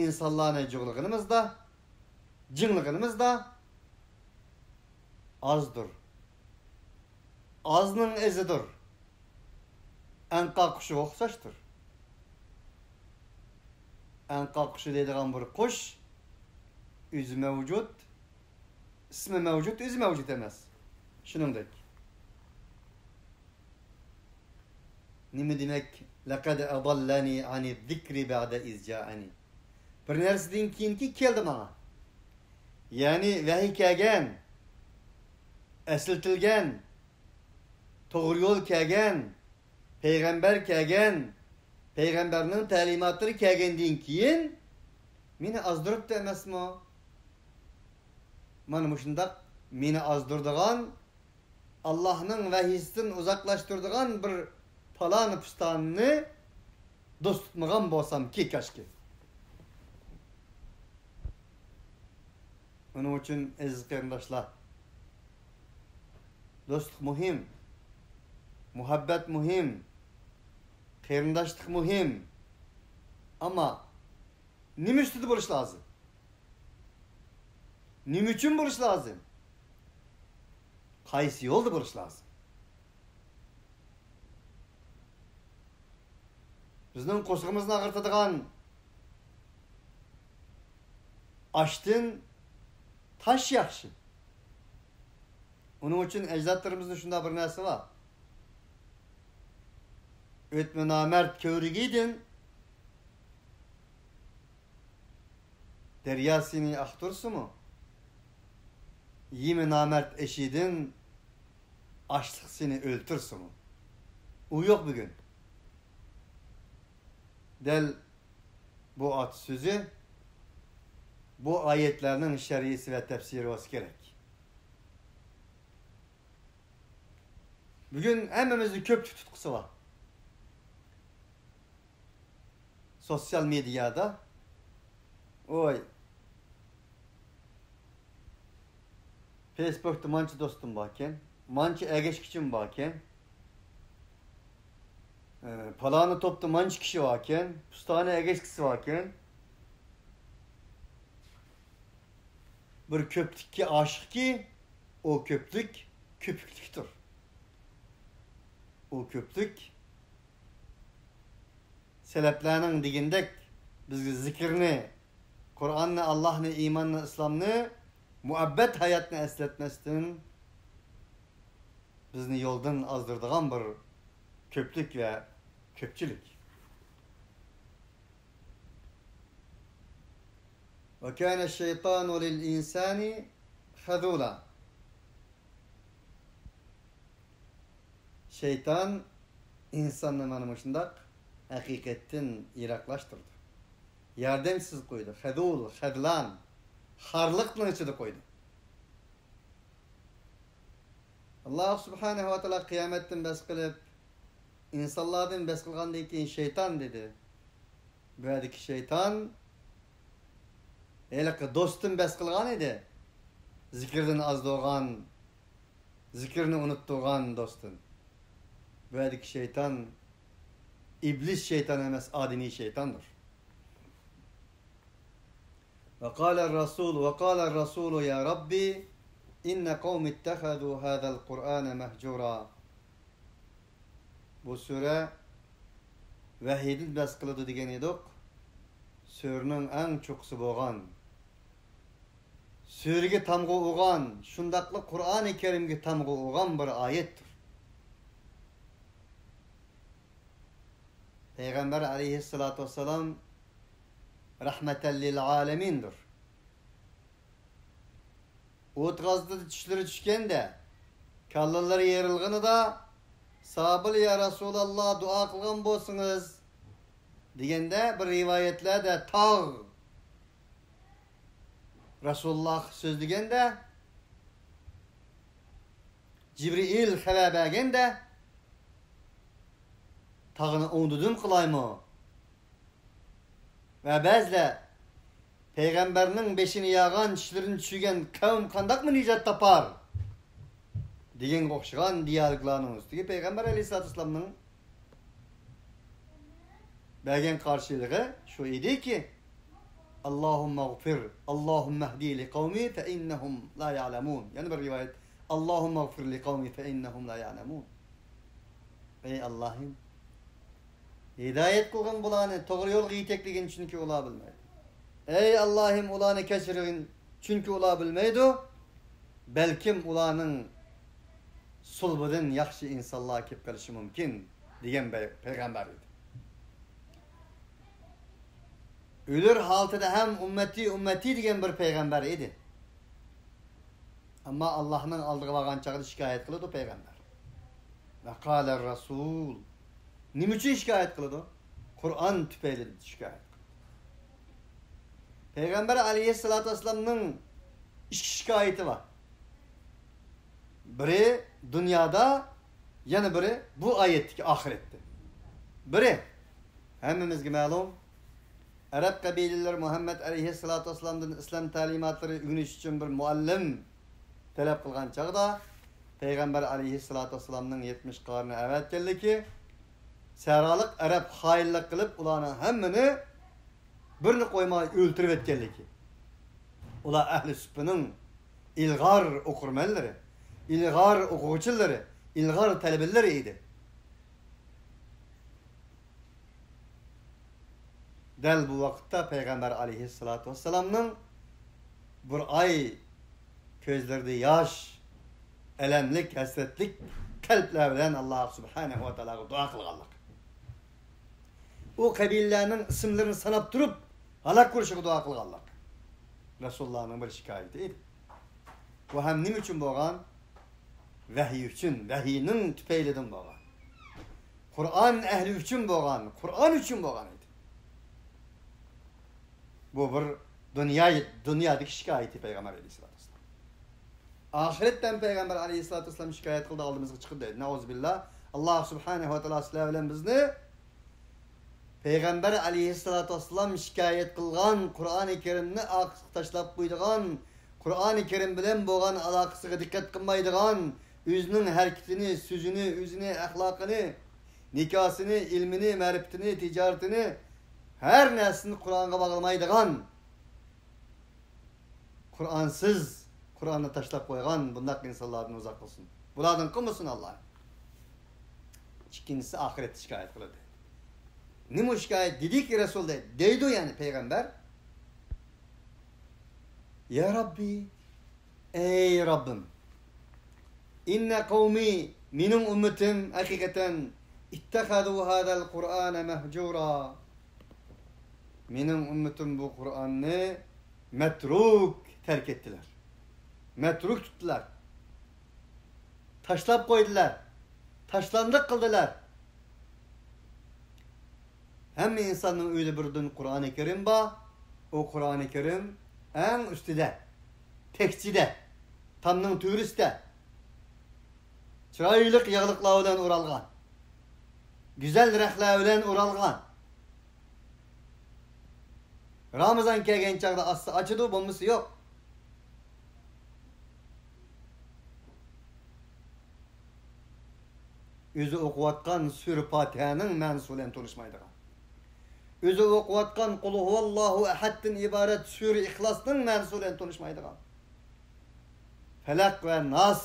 ئىنسانلارنى جۇغلىغىنىمىزدا، جىڭلىغىنىمىزدا، ئازدۇر. ئازنىڭ ئېزىدۇر. ئەنقا قۇشىغا ئوخشاشتۇر. ئەنقا قۇشى دەيدىغان بىر قۇش، ئۆزى مەۋجۇت، ئىسمى مەۋجۇت، ئۆزى مەۋجۇت ئەمەس. شۇنىڭدەك. نېمە دېمەك؟ «لەقەد ئەزەللەنى ئەنىز-زىكرى بەئدە ئىز جائەنى». بىر نەرسىدىن كېيىنكى كەلدى ماڭا. يەنى ۋەھىي كەلگەن، ئەسلىتىلگەن، توغرا يول كەلگەن، پەيغەمبەر كەلگەن، پەيغەمبەرنىڭ تەلىماتلىرى كەلگەندىن كېيىن مېنى ئازدۇرۇپتۇ ئەمەسمۇ؟ مانا مۇشۇنداق مېنى ئازدۇرىدىغان، ئاللاھنىڭ ۋەھىيسىدىن ئۇزاقلاشتۇرىدىغان بىر پالانى پۇستانىنى دوست تۇتمىغان بولسامكى كاشكى. ئۇنىڭ ئۈچۈن ئەزىز قېرىنداشلار، دوستلۇق مۇھىم، مۇھەببەت مۇھىم، قېرىنداشلىق مۇھىم. ئەمما نېمە ئۈستىدە بولۇش لازىم؟ نېمە ئۈچۈن بولۇش لازىم؟ قايسى يولدا بولۇش لازىم؟ بىزنىڭ قورسىقىمىزنى ئاغرىتىدىغان ئاشتىن تاش ياخشى. ئۇنىڭ ئۈچۈن ئەجدادلىرىمىزدا شۇنداق بىر نەرسە بار. ئۆتمە نامەرد كۆۋرۈكىدىن، دەريا سېنى ئاقتۇرسىمۇ، يېمە نامەرد ئېشىدىن، ئاچلىق سېنى ئۆلتۈرسىمۇ. ئۇ يوق بۈگۈن. دەل بۇ ئات سۆزى بۇ ئايەتلەرنىڭ شەرھىسى ۋە تەپسىرى بولسا كېرەك. بۈگۈن ھەممىمىزنىڭ كۆپچىلىك تۇتقىسى بار. سوتسىيال مېدىيادا، ۋوي، فېيسبۇكتا مانچە دوستۇم باركەن، مانچە ئەگەشكۈچىم باركەن، ئە، پالانى توپتا مانچە كىشى باركەن، پۇستانى ئەگەشكۈسى باركەن. بىر كۆپلۈككە ئاشىقكى، ئۇ كۆپلۈك كۆپۈكلۈكتۇر. ئۇ كۆپلۈك سەلەپلەرنىڭ دېگىنىدەك بىزگە زىكىرنى، قۇرئاننى، ئاللاھنى، ئىماننى، ئىسلامنى، مۇئەببەت ھاياتنى ئەسلەتمەستىن، بىزنى يولدىن ئازدۇرىدىغان بىر كۆپلۈك ۋە كۆپچىلىك. وكان الشيطان للإنسان خذولا. شەيتان ئىنساننى مانا مۇشۇنداق ھەقىقەتتىن يىراقلاشتۇرىدۇ. ياردەمسىز قويىدۇ. خەزۇل، خەزلان، خارلىقنىڭ ئىچىدە قويىدۇ. ئاللاھ سۇبھانەھۇ ۋە تائالا قىيامەتتىن بەس قىلىپ، ئىنسانلاردىن بەس قىلغاندىن كېيىن شەيتان دېدى. بۇ يەردىكى شەيتان ھېلىقى دوستتىن بەس قىلغان ئىدى. زىكىردىن ئازدۇرغان، زىكىرنى ئۇنتۇتقان دوستتىن. بۇ يەردىكى شەيتان ئىبلىس شەيتان ئەمەس، ئادىمىي شەيتاندۇر. وقال الرسول، وقال الرسول يا رب إن قومي اتخذوا هذا القرآن مهجورا. بۇ سۈرە ۋەھىيدىن بەس قىلىدۇ دېگەن ئىدۇق. سۈرىنىڭ ئەڭ چوققىسى بولغان، سۈرىگە تامغا ئۇرغان، شۇنداقلا قۇرئانى كەرىمگە تامغا ئۇرغان بىر ئايەتتۇر. پەيغەمبەر ئەلەيھىسسالاتۇ ۋەسسالام رەھمەتەن لىل ئالەمىندۇر. ئوت غازىدا چىشلىرى چۈشكەندە، كاللىلىرى يېرىلغىنىدا، ساھابىلەر يا رەسۇلاللا دۇئا قىلغان بولسىڭىز دېگەندە، بىر رىۋايەتلەردە تاغ رەسۇلۇللاھقا سۆزلىگەندە، جىبرىئىل خەۋەر بەرگەندە، تاغنى ئوڭدىدىن قىلايمۇ؟ ۋە بەزىلەر پەيغەمبەرنىڭ بېشىنى ياغان، چىشلىرىنى چۈشۈرگەن قەۋم قانداقمۇ نىجات تاپار؟ دېگەنگە ئوخشىغان دىيالوگلارنىڭ ئۈستىگە پەيغەمبەر ئەلەيھىسسالاتۇ ۋەسسالامنىڭ بەرگەن قارشىلىقى شۇ ئىدىكى، اللهم اغفر، اللهم اهدي لقومي فإنهم لا يعلمون. يەنە بىر رىۋايەت، اللهم اغفر لقومي فإنهم لا يعلمون. ئەي ئاللاھىم، ھىدايەت قىلغىن بۇلارنى، توغرا يولغا يېتەكلىگىن، چۈنكى ئۇلار بىلمەيدۇ. ئەي ئاللاھىم، ئۇلارنى كەچۈرگىن، چۈنكى ئۇلار بىلمەيدۇ. بەلكىم ئۇلارنىڭ سۇلبىدىن ياخشى ئىنسانلار كېلىپ قېلىشى مۇمكىن، دېگەن پەي-، پەيغەمبەر ئىدى. ئۆلۈر ھالىتىدە ھەم ئۈممەتى، ئۈممەتى دېگەن بىر پەيغەمبەر ئىدى. ئەمما ئاللاھنىڭ ئالدىغا بارغان چاغدا شىكايەت قىلىدۇ پەيغەمبەر. ۋەقالەر رەسۇل. نېمە ئۈچۈن شىكايەت قىلىدۇ؟ قۇرئان تۈپەيلى شىكايەت قىلىدۇ. پەيغەمبەر ئەلەيھىسسالاتۇ ۋەسسالامنىڭ ئىككى شىكايىتى بار. بىرى دۇنيادا، يەنە بىرى بۇ ئايەتتىكى ئاخىرەتتە. بىرى، ھەممىمىزگە مەلۇم، ئەرەب قەبىلىلىرى مۇھەممەد ئەلەيھىسسالاتۇ ۋەسسالامدىن ئىسلام تەلىماتلىرى ئۆگىنىش ئۈچۈن بىر مۇئەللىم تەلەپ قىلغان چاغدا، پەيغەمبەر ئەلەيھىسسالاتۇ ۋەسسالامنىڭ يەتمىش قارىنى ئەۋەتكەنلىكى، سەھرالىق ئەرەب خائىنلىق قىلىپ، ئۇلارنىڭ ھەممىنى بىرنى قويماي ئۆلتۈرۈۋەتكەنلىكى. ئۇلار ئەھلى سۇپپىنىڭ ئىلغار ئوقۇرمەنلىرى، ئىلغار ئوقۇغۇچىلىرى، ئىلغار تەلىبىلىرى ئىدى. دەل بۇ ۋاقىتتا پەيغەمبەر ئەلەيھىسسالاتۇ ۋەسسالامنىڭ بىر ئاي كۆزلىرىدە ياش، ئەلەملىك، ھەسرەتلىك قەلبلەر بىلەن ئاللاھ سۇبھانەھۇ ۋە تائالاغا دۇئا قىلغانلىق. ئۇ قەبىلىلەرنىڭ ئىسىملىرىنى ساناپ تۇرۇپ، ھالاك قىلىشىغا دۇئا قىلغانلىق رەسۇلۇللاھنىڭ بىر شىكايىتى ئىدى. بۇ ھەم نېمە ئۈچۈن بولغان؟ ۋەھىي ئۈچۈن، ۋەھىينىڭ تۈپەيلىدىن بولغان. قۇرئان ئەھلى ئۈچۈن بولغان، قۇرئان ئۈچۈن بولغان ئىدى. بۇ بىر دۇنيا، دۇنيادىكى شىكايىتى پەيغەمبەر ئەلەيھىسسالاتۇ ۋەسسالام. ئاخىرەتتە ھەم پەيغەمبەر ئەلەيھىسسالاتۇ ۋەسسالام شىكايەت قىلدى، ئالدىمىزغا چىقىدۇ دەيدۇ. نەئۇزۇبىللا. ئاللاھ سۇبھانەھۇ ۋە تائالا سىلەر بىلەن بىزنى پەيغەمبەر ئەلەيھىسسالاتۇ ۋەسسالام شىكايەت قىلغان قۇرئانى كەرىمنى ئارقىسىغا تاشلاپ قويىدىغان، قۇرئانى كەرىم بىلەن بولغان ئالاقىسىغا دىققەت قىلمايدىغان، ئۆزىنىڭ ھەرىكىتىنى، سۆزىنى، ئۆزىنى، ئەخلاقىنى، نىكاسىنى، ئىلمىنى، مەرىپىتىنى، تىجارىتىنى، ھەر نەرسىنى قۇرئانغا باغلىمايدىغان، قۇرئانسىز، قۇرئاننى تاشلاپ قويغان بۇنداق ئىنسانلاردىن ئۇزاق قىلسۇن. بۇلاردىن قىلمىسۇن ئاللاھ. ئىككىنچىسى ئاخىرەتتە شىكايەت قىلىدۇ. نېمە شىكايەت دېدىكى رەسۇل دەيدۇ، دەيدۇ يەنى پەيغەمبەر. يا رەببى، ئەي رەببىم، ئىننە قەۋمى، مېنىڭ ئۈممىتىم ھەقىقەتەن، ئىتتەخەزۇ ھازەل قۇرئانە مەھجۇرا، مېنىڭ ئۈممىتىم بۇ قۇرئاننى مەترۇك تەرك ئەتتىلەر. مەترۇك تۇتتىلار. تاشلاپ قويدىلار. تاشلاندۇق قىلدىلار. ھەممە ئىنساننىڭ ئۆيىدە بىردىن قۇرئانى كەرىم بار. ئۇ قۇرئانى كەرىم ئەڭ ئۈستىدە، تەكچىدە، تامنىڭ تۈۋرۈسىدە. چىرايلىق ياغلىقلار بىلەن ئورالغان. گۈزەل رەختلەر بىلەن ئورالغان. رامىزان كەلگەن چاغدا ئاچسا ئاچىدۇ، بولمىسا يوق. ئۆزى ئوقۇۋاتقان سۈرە پاتىھەنىڭ مەنىسى بىلەن تونۇشمايدىغان. ئۆزى ئوقۇۋاتقان قۇل ھۇۋاللاھۇ ئەھەدتىن ئىبارەت سۈرە ئىخلاسنىڭ مەنىسى بىلەن تونۇشمايدىغان. پەلەق ۋە ناس،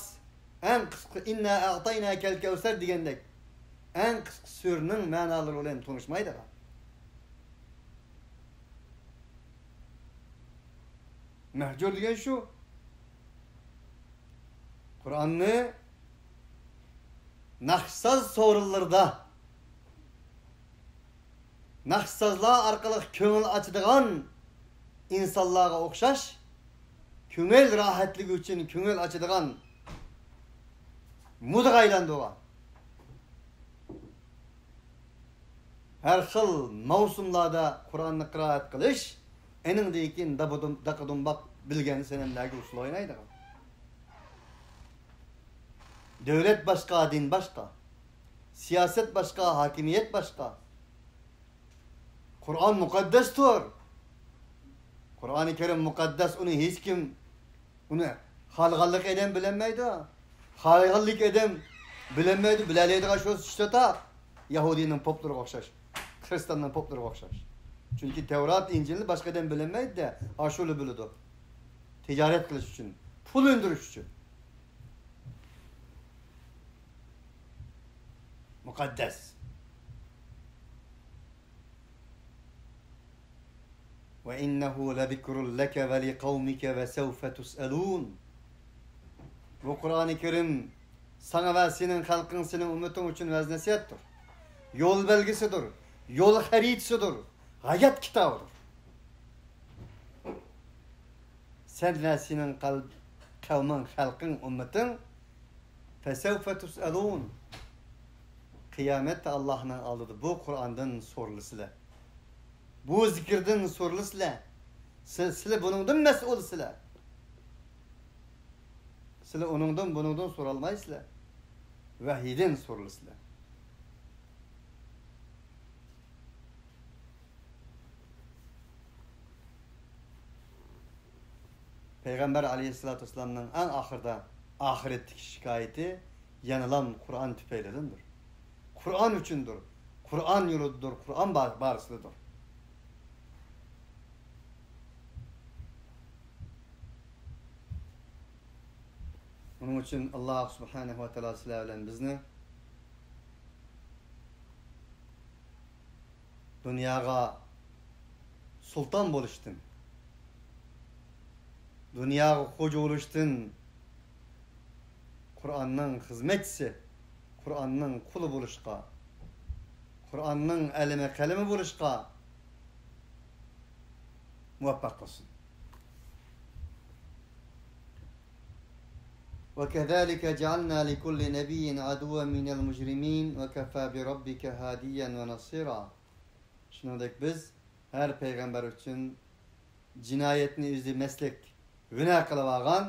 ئەڭ قىسقا ئىننا ئەئتايناكەل كەۋسەر دېگەندەك، ئەڭ قىسقا سۈرىنىڭ مەنالىرى بىلەن تونۇشمايدىغان. مەھجۇر دېگەن شۇ. قۇرئاننى ناخشىساز سورۇنلىرىدا، ناخشىسازلار ئارقىلىق كۆڭۈل ئاچىدىغان ئىنسانلارغا ئوخشاش، كۆڭۈل راھەتلىكى ئۈچۈن كۆڭۈل ئاچىدىغان مودىغا ئايلاندۇرغان. ھەر خىل مەۋسۇملاردا قۇرئاننى قىرائەت قىلىش، ئېنىڭدىن كېيىن داقا-دۇمباق بىلگەن سەنەملەرگە ئۇسسۇل ئوينايدىغان. دۆلەت باشقا، دىن باشقا. سىياسەت باشقا، ھاكىمىيەت باشقا. قۇرئان مۇقەددەستۇر. قۇرئانى كەرىم مۇقەددەس، ئۇنى ھېچكىم، ئۇنى خالىغانلىق ئادەم بىلەلمەيدۇ. خالىغانلىق ئادەم بىلەلمەيدۇ، بىلەلەيدىغان شۇ ئۈچ چاتاق. يەھۇدىينىڭ پوپلىرىغا ئوخشاش، خىرىستاننىڭ پوپلىرىغا ئوخشاش. چۈنكى تەۋرات، ئىنجىلنى باشقا ئادەم بىلەلمەيدۇ-دە، ئاشۇلا بىلىدۇ. تىجارەت قىلىش ئۈچۈن، پۇل ئۈندۈرۈش ئۈچۈن. مۇقەددەس. وَإِنَّهُ لَذِكْرٌ لَكَ وَلِقَوْمِكَ وَسَوْفَ تُسْأَلُونَ. بۇ قۇرئانى كەرىم ساڭا ۋە سېنىڭ خەلقىڭ، سېنىڭ ئۈممىتىڭ ئۈچۈن ۋەز-نەسىھەتتۇر. يول بەلگىسىدۇر، يول خەرىتىسىدۇر، ھايات كىتابىدۇر. سەن ۋە سېنىڭ قەل-، قەۋمىڭ، خەلقىڭ، ئۈممىتىڭ فَسَوْفَ تُسْأَلُونَ. قىيامەتتە ئاللاھنىڭ ئالدىدا بۇ قۇرئاندىن سورىلىسىلەر. بۇ زىكىردىن سورىلىسىلەر. سىلەر، سىلەر بۇنىڭدىن مەسئۇلسىلەر. سىلەر ئۇنىڭدىن، بۇنىڭدىن سورالمايسىلەر. ۋەھىيدىن سورىلىسىلەر. پەيغەمبەر ئەلەيھىسسالاتۇ ۋەسسالامنىڭ ئەڭ ئاخىرىدا، ئاخىرەتتىكى شىكايىتى يەنىلام قۇرئان تۈپەيلىدىندۇر. قۇرئان ئۈچۈندۇر. قۇرئان يولىدىدۇر. قۇرئان با-، بارىسىدىدۇر. ئۇنىڭ ئۈچۈن ئاللاھ سۇبھانەھۇ ۋە تائالا سىلەر بىلەن بىزنى دۇنياغا سۇلتان بولۇشتىن، دۇنياغا خوجا بولۇشتىن، قۇرئاننىڭ خىزمەتچىسى، قۇرئاننىڭ قۇلى بولۇشقا، قۇرئاننىڭ ئەلىمى قەلىمى بولۇشقا مۇۋەپپەق قىلسۇن. وكذلك جعلنا لكل نبي عدوا من المجرمين وكفى بربك هاديا ونصيرا. شۇنىڭدەك بىز ھەر پەيغەمبەر ئۈچۈن جىنايەتنى ئۆزى مەسلەك گۇناھ قىلىۋالغان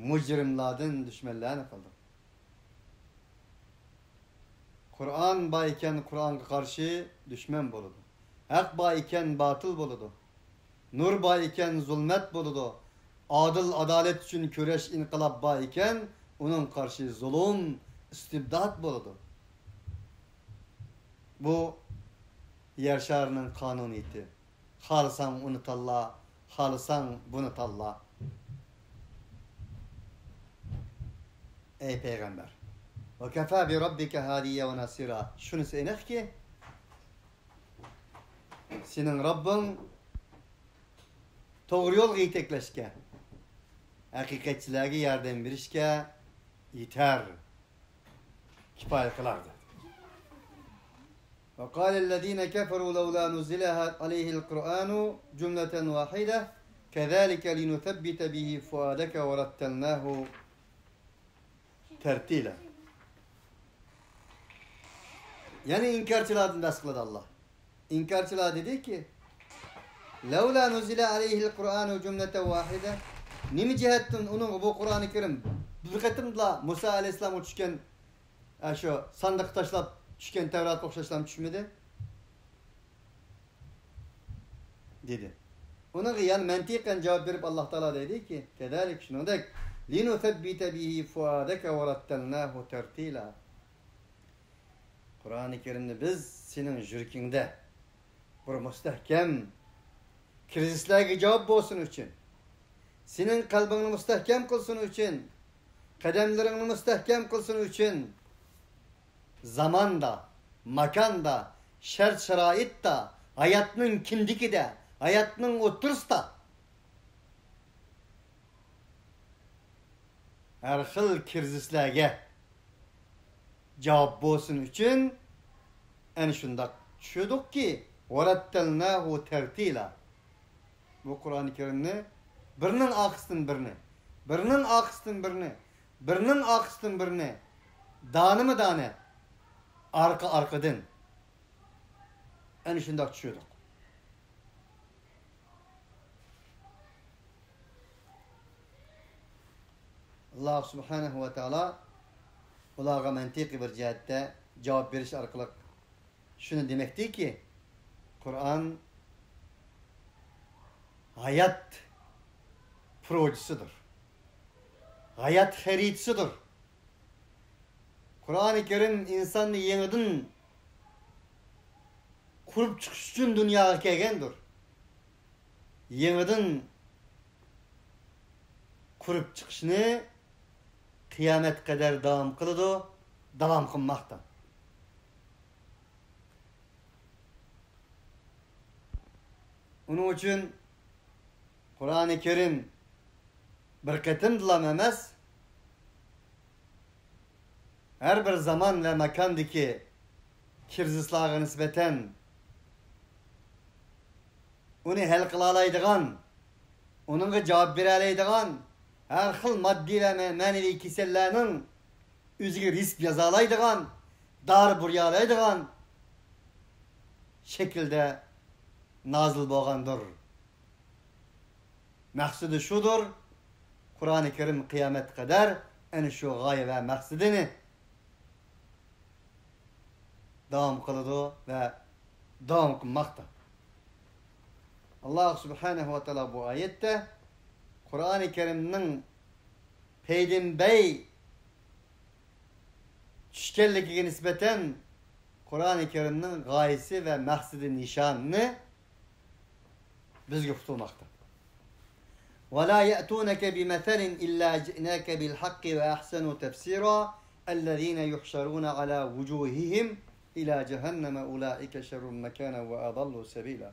مۇجرىملاردىن دۈشمەنلەرنى قىلدۇق. قۇرئان بار ئىكەن، قۇرئانغا قارشى دۈشمەن بولىدۇ. ھەق بار ئىكەن، باتىل بولىدۇ. نۇر بار ئىكەن، زۇلمەت بولىدۇ. ئادىل، ئادالەت ئۈچۈن كۈرەش، ئىنقىلاب بار ئىكەن، ئۇنىڭغا قارشى زۇلۇم، ئىستىبدات بولىدۇ. بۇ يەر شارىنىڭ قانۇنىيىتى. خالىساڭ ئۇنى تاللا، خالىساڭ بۇنى تاللا. ئەي پەيغەمبەر، وكفى بربك هاديا ونصيرا. شۇنىسى ئېنىقكى، سېنىڭ رەببىڭ توغرا يولغا يېتەكلەشكە، ھەقىقەتچىلەرگە ياردەم بېرىشكە يېتەر، كۇپايە قىلار، دېدى. وقال الذين كفروا لولا نزل عليه القرآن جملة واحدة كذلك لنثبت به فؤادك ورتلناه ترتيلا. يەنە ئىنكارچىلاردىن بەھس قىلىدۇ ئاللاھ. ئىنكارچىلار دېدىكى، لولا نزل عليه القرآن جملة واحدة. نېمە جەھەتتىن ئۇنىڭغا بۇ قۇرئانى كەرىم بىر قېتىمدىلا مۇسا ئەلەيھىسسالامغا چۈشكەن، ئە، شۇ ساندۇققا تاشلاپ چۈشكەن تەۋراتقا ئوخشاشلا چۈشمىدى؟ دېدى. ئۇنىڭغا يەنە مەنتىقەن جاۋاب بېرىپ، ئاللاھ تائالا دەيدىكى، كذلك، شۇنىڭدەك، لنثبت به فؤادك ورتلناه ترتيلا. قۇرئانى كەرىمنى بىز سېنىڭ يۈرىكىڭدە بىر مۇستەھكەم، كىرىزىسلەرگە جاۋاب بولسۇن ئۈچۈن، سېنىڭ قەلبىڭنى مۇستەھكەم قىلسۇن ئۈچۈن، قەدەملىرىڭنى مۇستەھكەم قىلسۇن ئۈچۈن، زاماندا، ماكاندا، شەرت-شارائىتتا، ھاياتنىڭ كىندىكىدە، ھاياتنىڭ ئوتتۇرىسىدا ھەر خىل كىرىزىسلەرگە جاۋاب بولسۇن ئۈچۈن، ئەنە شۇنداق چۈشۈردۇقكى، ورتلناه ترتيلا. بۇ قۇرئانى كەرىمنى بىرىنىڭ ئارقىسىدىن بىرىنى، بىرىنىڭ ئارقىسىدىن بىرىنى، بىرىنىڭ ئارقىسىدىن بىرىنى، دانىمۇ دانە، ئارقا ئارقىدىن ئەنە شۇنداق چۈشۈردۇق. ئاللاھ سۇبھانەھۇ ۋە تائالا ئۇلارغا مەنتىقىي بىر جەھەتتە جاۋاب بېرىش ئارقىلىق شۇنى دېمەكتىكى، قۇرئان ھايات پروجىسىدۇر، ھايات خەرىتىسىدۇر. قۇرئانى كەرىم ئىنساننى يېڭىدىن قۇرۇپ چىقىش ئۈچۈن دۇنياغا كەلگەندۇر. يېڭىدىن قۇرۇپ چىقىشنى قىيامەتكە قەدەر داۋام قىلىدۇ، داۋام قىلماقتا. ئۇنىڭ ئۈچۈن قۇرئانى كەرىم بىر قېتىمدىلا ئەمەس، ھەر بىر زامان ۋە ماكاندىكى كىرىزىسلارغا نىسبەتەن ئۇنى ھەل قىلالايدىغان، ئۇنىڭغا جاۋاب بېرەلەيدىغان، ھەر خىل ماددىي ۋە مە-، مەنىۋى كېسەللەرنىڭ ئۆزىگە رېتسېپ يازالايدىغان، دارى بۇرىيالايدىغان شەكىلدە نازىل بولغاندۇر. مەقسىتى شۇدۇر، قۇرئانى كەرىم قىيامەتكە قەدەر ئەنە شۇ غايە ۋە مەقسىتىنى داۋام قىلىدۇ ۋە داۋام قىلماقتا. ئاللاھ سۇبھانەھۇ ۋە تائالا بۇ ئايەتتە قۇرئانى كەرىمنىڭ پەيدىنبەي چۈشكەنلىكىگە نىسبەتەن قۇرئانى كەرىمنىڭ غايىسى ۋە مەقسىتى نىشانىنى بىزگە ئۇقتۇرماقتا. ولا يأتونك بمثل إلا جئناك بالحق وأحسن تفسيرا الذين يحشرون على وجوههم إلى جهنم أولئك شر مكانا وأضل سبيلا.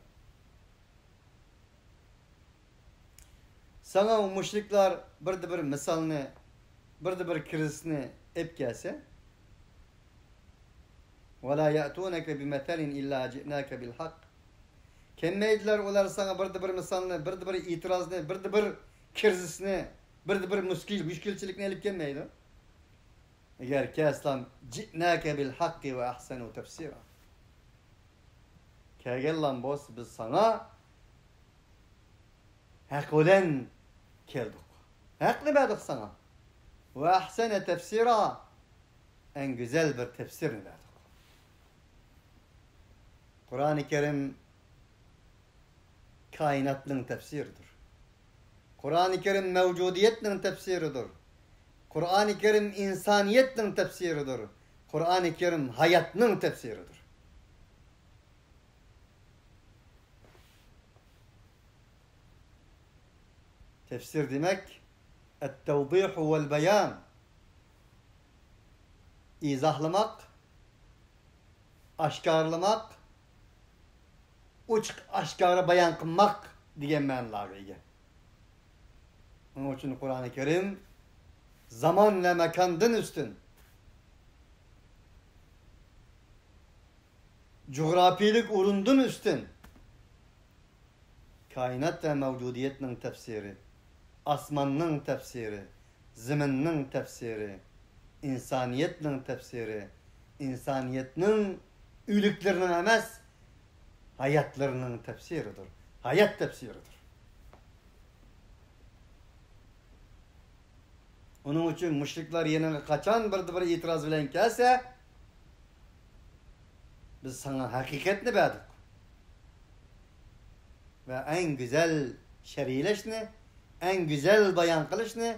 ساڭا مۇشرىكلار بىردە بىر مىسالنى، بىردە بىر كىرىزىسنى ئېلىپ كەلسە، ولا يأتونك بمثل إلا جئناك بالحق. كەلمەيدىلەر ئۇلار ساڭا بىردە بىر مىسالنى، بىردە بىر ئېتىرازنى، بىردە بىر كىرىزىسنى، بىردە بىر مۈشكۈل، مۈشكۈلچىلىكنى ئېلىپ كەلمەيدۇ. ئەگەر كەلسىلام، جئناك بالحق وأحسن تفسيرا. كەلگەنلام بولسا بىز ساڭا ھەق بىلەن كەلدۇق. ھەقنى بەردۇق ساڭا. وأحسن تفسيرا. ئەڭ گۈزەل بىر تەپسىرنى بەردۇق. قۇرئانى كەرىم كائىناتنىڭ تەپسىرىدۇر. قۇرئانى كەرىم مەۋجۇدىيەتنىڭ تەپسىرىدۇر. قۇرئانى كەرىم ئىنسانىيەتنىڭ تەپسىرىدۇر. قۇرئانى كەرىم ھاياتنىڭ تەپسىرىدۇر. تەپسىر دېمەك، التوضيح والبيان. ئىزاھلىماق، ئاشكارىلىماق، ئوچۇق ئاشكارا بايان قىلماق دېگەن مەنىلەرگە ئىگە. ئۇنىڭ ئۈچۈن قۇرئانى كەرىم زامان ۋە ماكاندىن ئۈستۈن، جۇغراپىيىلىك ئورۇندىن ئۈستۈن. كائىنات ۋە مەۋجۇدىيەتنىڭ تەپسىرى، ئاسماننىڭ تەپسىرى، زېمىننىڭ تەپسىرى، ئىنسانىيەتنىڭ تەپسىرى، ئىنسانىيەتنىڭ ئۆلۈكلىرىنىڭ ئەمەس، ھاياتلىرىنىڭ تەپسىرىدۇر. ھايات تەپسىرىدۇر. ئۇنىڭ ئۈچۈن مۇشرىكلار يېنىڭغا قاچان بىردە بىر ئېتىراز بىلەن كەلسە، بىز ساڭا ھەقىقەتنى بەردۇق. ۋە ئەڭ گۈزەل شەرھلەشنى، ئەڭ گۈزەل بايان قىلىشنى،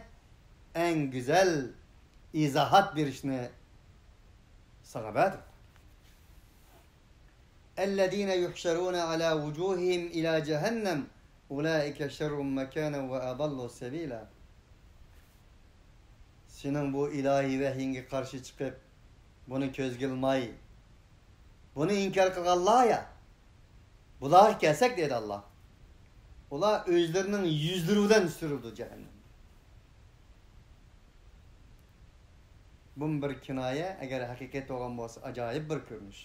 ئەڭ گۈزەل ئىزاھات بېرىشنى ساڭا بەردۇق. الذين يحشرون على وجوههم إلى جهنم أولئك شر مكانا وأضل سبيلا. سېنىڭ بۇ ئىلاھىي ۋەھيىڭگە قارشى چىقىپ، بۇنى كۆزگە ئىلماي، بۇنى ئىنكار قىلغانلار يا، بۇلارغا كەلسەك، دەيدۇ ئاللا، ئۇلار ئۆزلىرىنىڭ يۈزلىرى بىلەن سۈرۈلىدۇ جەھەننەمگە. بۇمۇ بىر كىنايە، ئەگەر ھەقىقەت بولغان بولسا، ئاجايىپ بىر كۆرۈنۈش.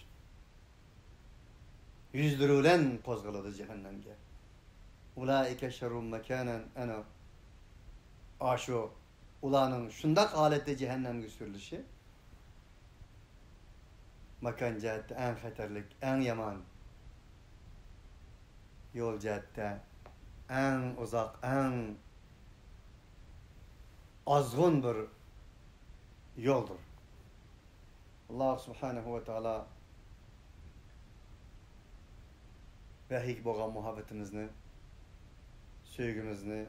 يۈزلىرى بىلەن قوزغىلىدۇ جەھەننەمگە. أولئك شر مكانا، ئەنە، ئاشۇ ئۇلارنىڭ شۇنداق ھالەتتە جەھەننەمگە سۈرۈلۈشى ماكان جەھەتتە ئەڭ خەتەرلىك، ئەڭ يامان، يول جەھەتتە ئەڭ ئۇزاق، ئەڭ ئازغۇن بىر يولدۇر. ئاللا سۇبھانەھۇ ۋە تائالا ۋەھىيگە بولغان مۇھەببىتىمىزنى، سۆيگۈمىزنى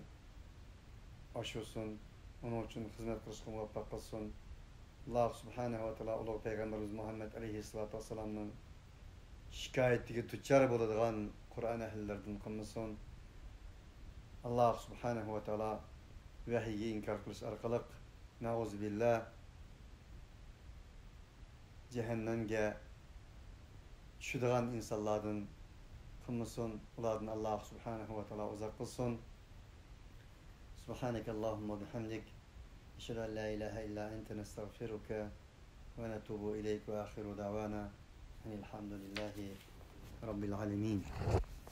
ئاشۇرسۇن، ئۇنىڭ ئۈچۈن خىزمەت قىلىشقا مۇۋەپپەق قىلسۇن. ئاللا سۇبھانەھۇ ۋە تائالا ئۇلۇغ پەيغەمبىرىمىز مۇھەممەد ئەلەيھىسسالاتۇ ۋەسسالامنىڭ شىكايىتىگە دۇچار بولىدىغان قۇرئان ئەھلىلىرىدىن قىلمىسۇن. ئاللا سۇبھانەھۇ ۋە تائالا ۋەھىيگە ئىنكار قىلىش ئارقىلىق، نەئۇزۇبىللا، جەھەننەمگە چۈشىدىغان ئىنسانلاردىن قىلمىسۇن. ئۇلاردىن ئاللا سۇبھانەھۇ ۋە تائالا ئۇزاق قىلسۇن. سبحانك اللهم وبحمدك، نشهد أن لا إله إلا أنت، نستغفرك ونتوب إليك، وآخر دعوانا أن الحمد لله رب العالمين.